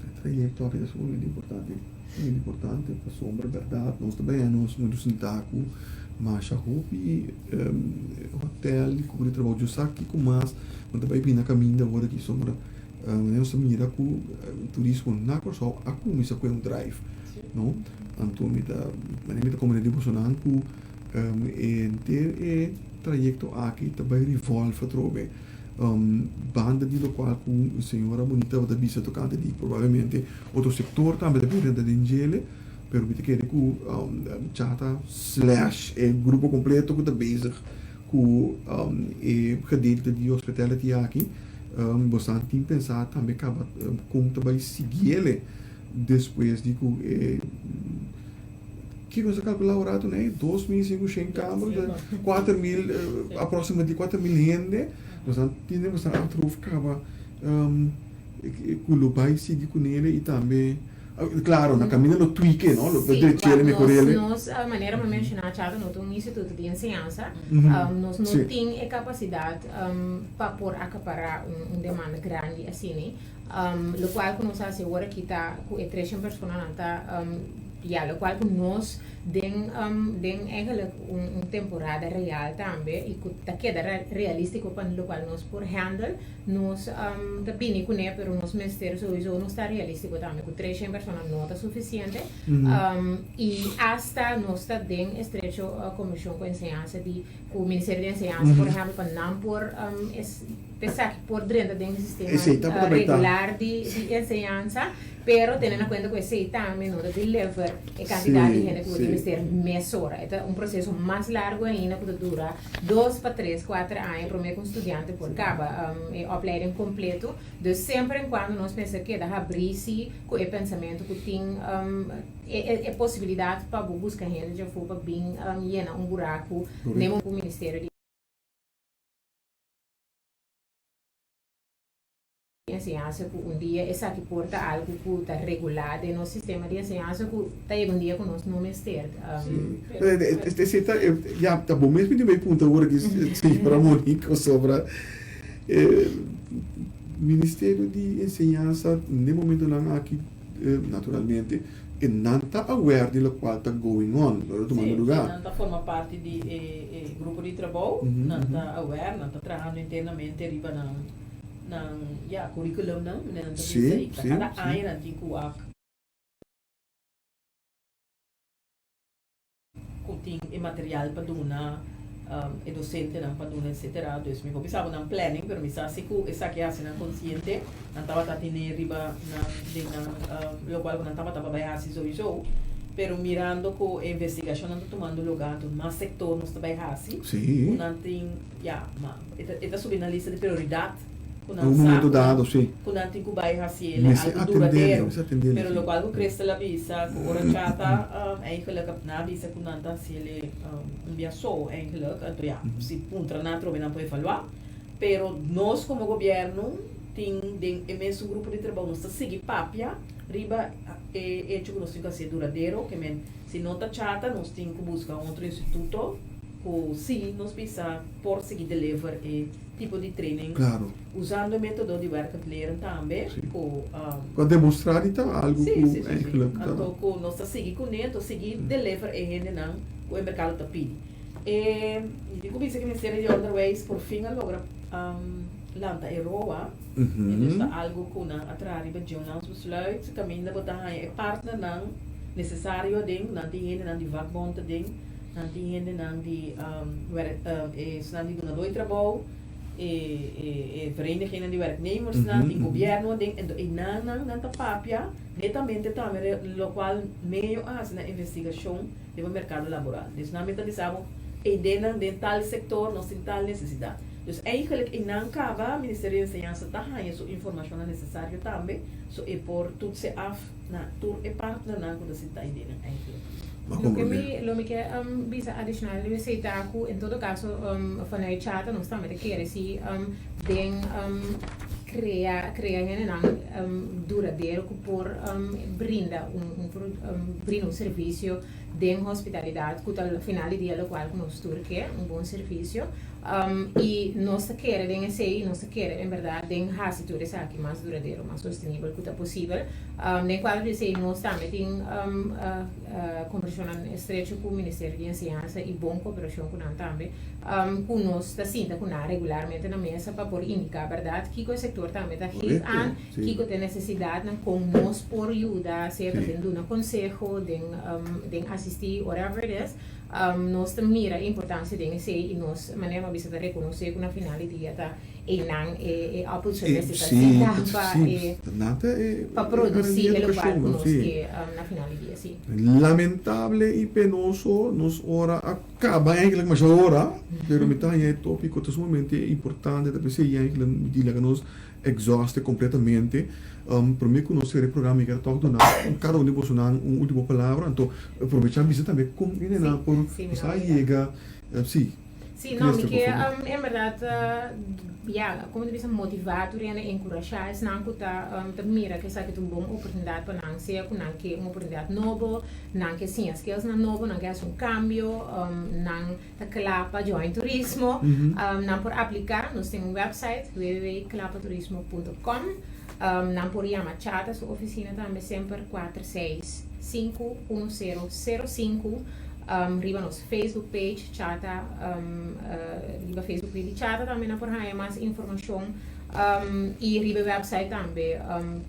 E trayekto aki ta sumamente importante, sumamente importante pasobra bèrdat nos ta baya nos muchu sintá ku Masha hopi hotel di kubri trabou djo sa kiko mas bo ta bai bini na kaminda awor aki sombra nos ta mira ku turismo na Kòrsou a kuminsá ku e un drive no anto mi ta manera mi ta komprende di bosonan ku henter e trayekto aki ta bai revolve atrobe banda di lokual ku señora Bonita tabata bisa tokante di probablemente otro sektor tambe ta bin renta den djele. Pero mi ta kere ku Chata slash e grupo kompleto ku ta bezig ku e gedeelte di hospitality aki, bosan tin pensá tambe kaba kon ta bai siguiele despues di ku e kiko nos a kalkulá un ratu nei? 2500 kamer, 4000 aproximately 4000 hende, bosan tin den bosan achterhoofd kaba ku lo bai sigui kunele i tambe. Claro, na caminda lo tweak e, no? Lo Sí, drechele, wak, mejorele. nos, nos, manera mi a menciona Chata, no ta un instituto di enseñansa. Nos no tin e capacidad pa por acapara un, un demanda grandi asina. Locual cu nos a haci awor aki ta cu e 300 personanan ta, ya, locual cu nos den, den eigenlijk un, un temporada real tambe y cu ta keda realistico pa locual nos por handle. Nos ta bini kuné, pero nos mester souiso nos ta realístiko tambe ku 300 persona no ta sufisiente. I asta nos ta den estrecho komishon ku enseñansa di ku Ministerio di Enseñansa por ehèmpel pa nan por esaki por drenta den e sistema regular di enseñansa, pero tene na kuenta ku esei tambe no ta deliver e kantidat di hende ku bo tin mester mesora. E ta un proseso mas largu ainda ku ta dura Dos pa tres, kuater aña promé ku un studiante por kaba e opleiding kompleto. Dus semper en kuando nos mester keda habrí si ku e pensamentu ku tin e posibilidat pa bo buska hende djafó pa bin yena un buraku den un ministerio di enseñansa ku un dia esaki por ta algu ku ta regulá den nos sistema di enseñansa ku ta yega un dia ku nos no mester. Esei ta, ya, ta bo mes mi tin bai punta awor aki, señora Monique, pasobra Ministerio di Enseñansa n'e momentonan aki naturalmente e nan ta aware di lokual ta going on, lo ta tumando lugá. Sí, nan ta forma parti di e grupo di trabou, nan ta aware, nan ta trahando internamente riba nan. Nan ya curriculumnan nan ta bisa y ta cada aña nan tin cu wak cu tin e material pa duna e docentenan pa duna etcetera dus mi por bisa bo nan planning pero mi sa si cu esaki a haci nan consciente nan tabata tene riba nan den nan locual cu nan tabata pa bay haci sowiso pero mirando cu e investigacionnan ta tumando lugar anto mas sector nos ta bay haci cu nan tin ya ma. E ta subi na lista di prioridat ku nan sa ku nan tin ku bai hasi el algu duradero. Pero lokual ku Christel a bisa ku ora Chata eigenlik nan a bisa ku nan ta hasi el un bia so eigenlik anto ya si puntra nan atrobe nan por evaluá. Pero nos komo gobièrnu tin den e mesun grupo di trabou nos ta sigui papia riba e echo ku nos tin ku hasi duradero ke men si no ta Chata nos tin ku buska un otro instituto ku si nos bisa por sigui deliver e tipo di training Claro. usando e metodo di werkend leren tambe Sí. ku Ku a demostra di ta algu Sí, ku sí, sí, sí. eigenlijk ta. Anto ku nos ta sigui kuné, anto sigui deliver e hendenan ku e merkado ta pidi. E mi tin ku bisa ku Ministerio di Onderwijs por fin a logra lanta e roa. E dus ta algu ku nan a traha riba dje un landsbesluit kaminda bo ta haña e partnernan nesesario aden, nan tin hendenan di vakbond aden. Nan tin hendenan di esnan di dunadó di trabou, e verenigingnan di werknemersnan, tin gobièrnu aden. Enton einan nan nan ta papia netamente tambe lokual medio a hasi nan investigashon riba merkado laboral. Dus nan mi ta bisa bo eidennan den tal sektor nos tin tal nesesidat. Dus eigentlik einan kaba Ministerio di Enseñansa ta haña su informashonnan nesesario tambe so e por tutse af na tur e partnernan ku ta sinta eidennan eigentlik. Loke mi lo mi ke bisa adishonal riba esei ta ku en todo kaso vanuit Chata nos tambe ta kere si den. Krea krea hendenan duradero ku por brinda un brinda un servisio den hospitalidat ku ta final di dia lokual ku nos tur ke, un bon servisio. I nos ta kere den esei, nos ta kere en bèrdat den hasi tur esaki mas duradero, mas sostenibel ku ta posibel. Den kuadro di esei nos tambe tin kombersashonnan estrecho ku Ministerio di Enseñansa i bon koperashon ku nan tambe. Ku nos ta sinta ku nan regularmente na mesa pa por indiká bèrdat kiko e sektor tambe ta geef aan, kiko ta e nesesidatnan, kon nos por yuda, sea ta den duna konseho, den den asistí, whatever it is. Nos ta mira e importansia den esei i nos, manera mi a bisa, ta rekonosé ku na final di dia ta einan e opportunist ta sinta pa e pa produsí e lokual ku nos ke na final di dia, sí. Lamentable i penoso nos ora a Caba eigenlijk masha ora, pero mi ta haña e topico ta sumamente importante, ta p'esei eigenlijk mi di laga nos exhauste completamente. Prome cu nos cera e programa mi kier tok duna cada un di bosonan un ultimo palabra, anto aprovecha bisa tambe con hendenan por sa yega, si. Sí, no, mi ke en berdad, ya, como ta bisa, motivá tur hende, enkurashá esnan ku ta ta mira ku esaki ta un bon oportunidat pa nan, sea ku nan ke un oportunidat nobo, nan ke siña skillsnan nobo, nan ke hasi un kambio, nan ta kla pa join turismo, nan por apliká. Nos tin un website, www.klapaturismo.com. Nan por yama Chata su ofisina tambe semper 465 1005 riba nos Facebook page Chata riba Facebook page di Chata tambe nan por haña mas informashon i riba e website tambe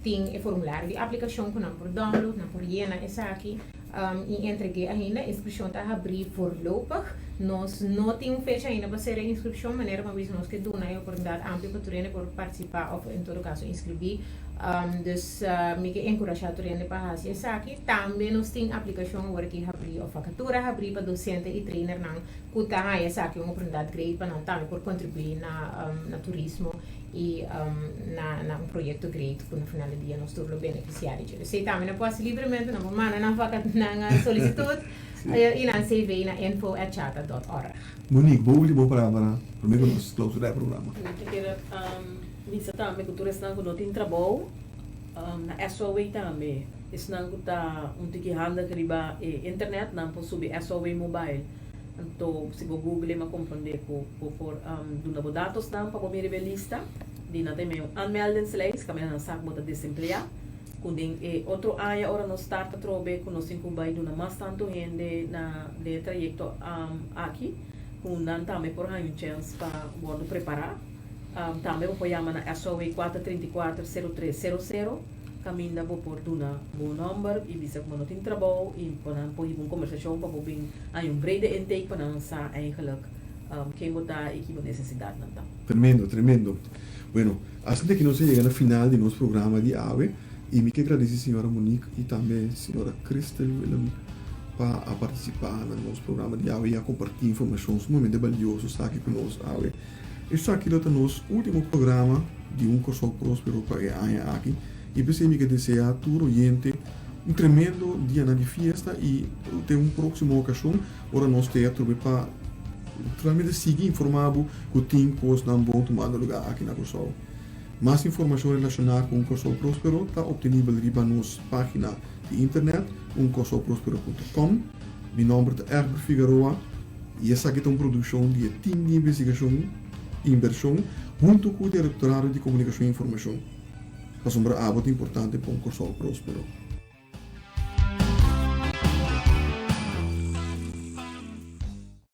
tin e formulario di aplikashon ku nan por download, nan por yena esaki i entreg'é ainda. Inskripshon ta habrí voorlopig. Nos no tin un fecha ainda pa sera e inskripshon, manera ku a bisa nos ke duna e oportunidat amplio pa tur hende por partisipá òf en todo kaso inskribí. Dus mi ke enkurashá tur hende pa hasi esaki. Tambe nos tin aplikashon awor aki habrí òf vakatura habrí pa dosente i trainernan ku ta haña esaki un oportunidat great pa nan tambe por kontribuí na na turismo i na na un proyekto great ku na final di dia nos tur lo benefisiá di dje. Esei tambe nan por hasi libremente, nan por manda nan vaka nan solisitut i nan CV na info at chata dot org. Monique, bo ultimo palabra promé ku nos klausurá e programa. Mi ta kere bisa tambe ku tur esnan ku no tin trabou na SOW tambe, esnan ku ta un tiki handig riba e internet nan por subi SOW mobile. Anto si bo google mi a komprondé ku bo por duna bo datosnan pa bo mira riba e lista di nan ta yama un aanmeldingslijst kaminda nan sa ku bo ta desempleá. Ku den e otro aña ora nos start atrobe ku nos tin ku bai duna mas tantu hende na den e trayekto aki ku nan tambe por haña un chèns pa wòrdu prepará. Tambe bo por yama na SOW 434 0300 kaminda bo por duna bo nòmber i bisa ku bo no tin trabou i pa nan por hiba un kombersashon pa bo bin haña un brede intake pa nan sa eigenlik ken bo ta i ki bo nesesidatnan ta. Tremendo, tremendo. Bueno, asina ki nos a yega na final di nos programa di awe i mi ke gradisi señora Monique i tambe señora Christel Willem pa a partisipá na nos programa di awe i a kompartí informashon sumamente balioso esaki ku nos awe. Esaki lo ta nos último programa di Un Kòrsou Próspero pa e aña aki i p'esei mi ke deseá tur oyente un tremendo dianan di fiesta i te un próksimo okashon ora nos te atrobe pa Naturalmente sigui informá bo ku tin kosnan bon tumando lugá aki na Kòrsou. Mas informashon relashoná ku Un Kòrsou Próspero ta optenibel riba nos página di internet unkòrsouprospero punto com. Mi nòmber ta Egbert Figaroa i esaki ta un produkshon di e Tim di Investigashon i Invershon huntu ku Direktorado di Komunikashon i Informashon. Pasobra abo ta importante pa un Kòrsou próspero.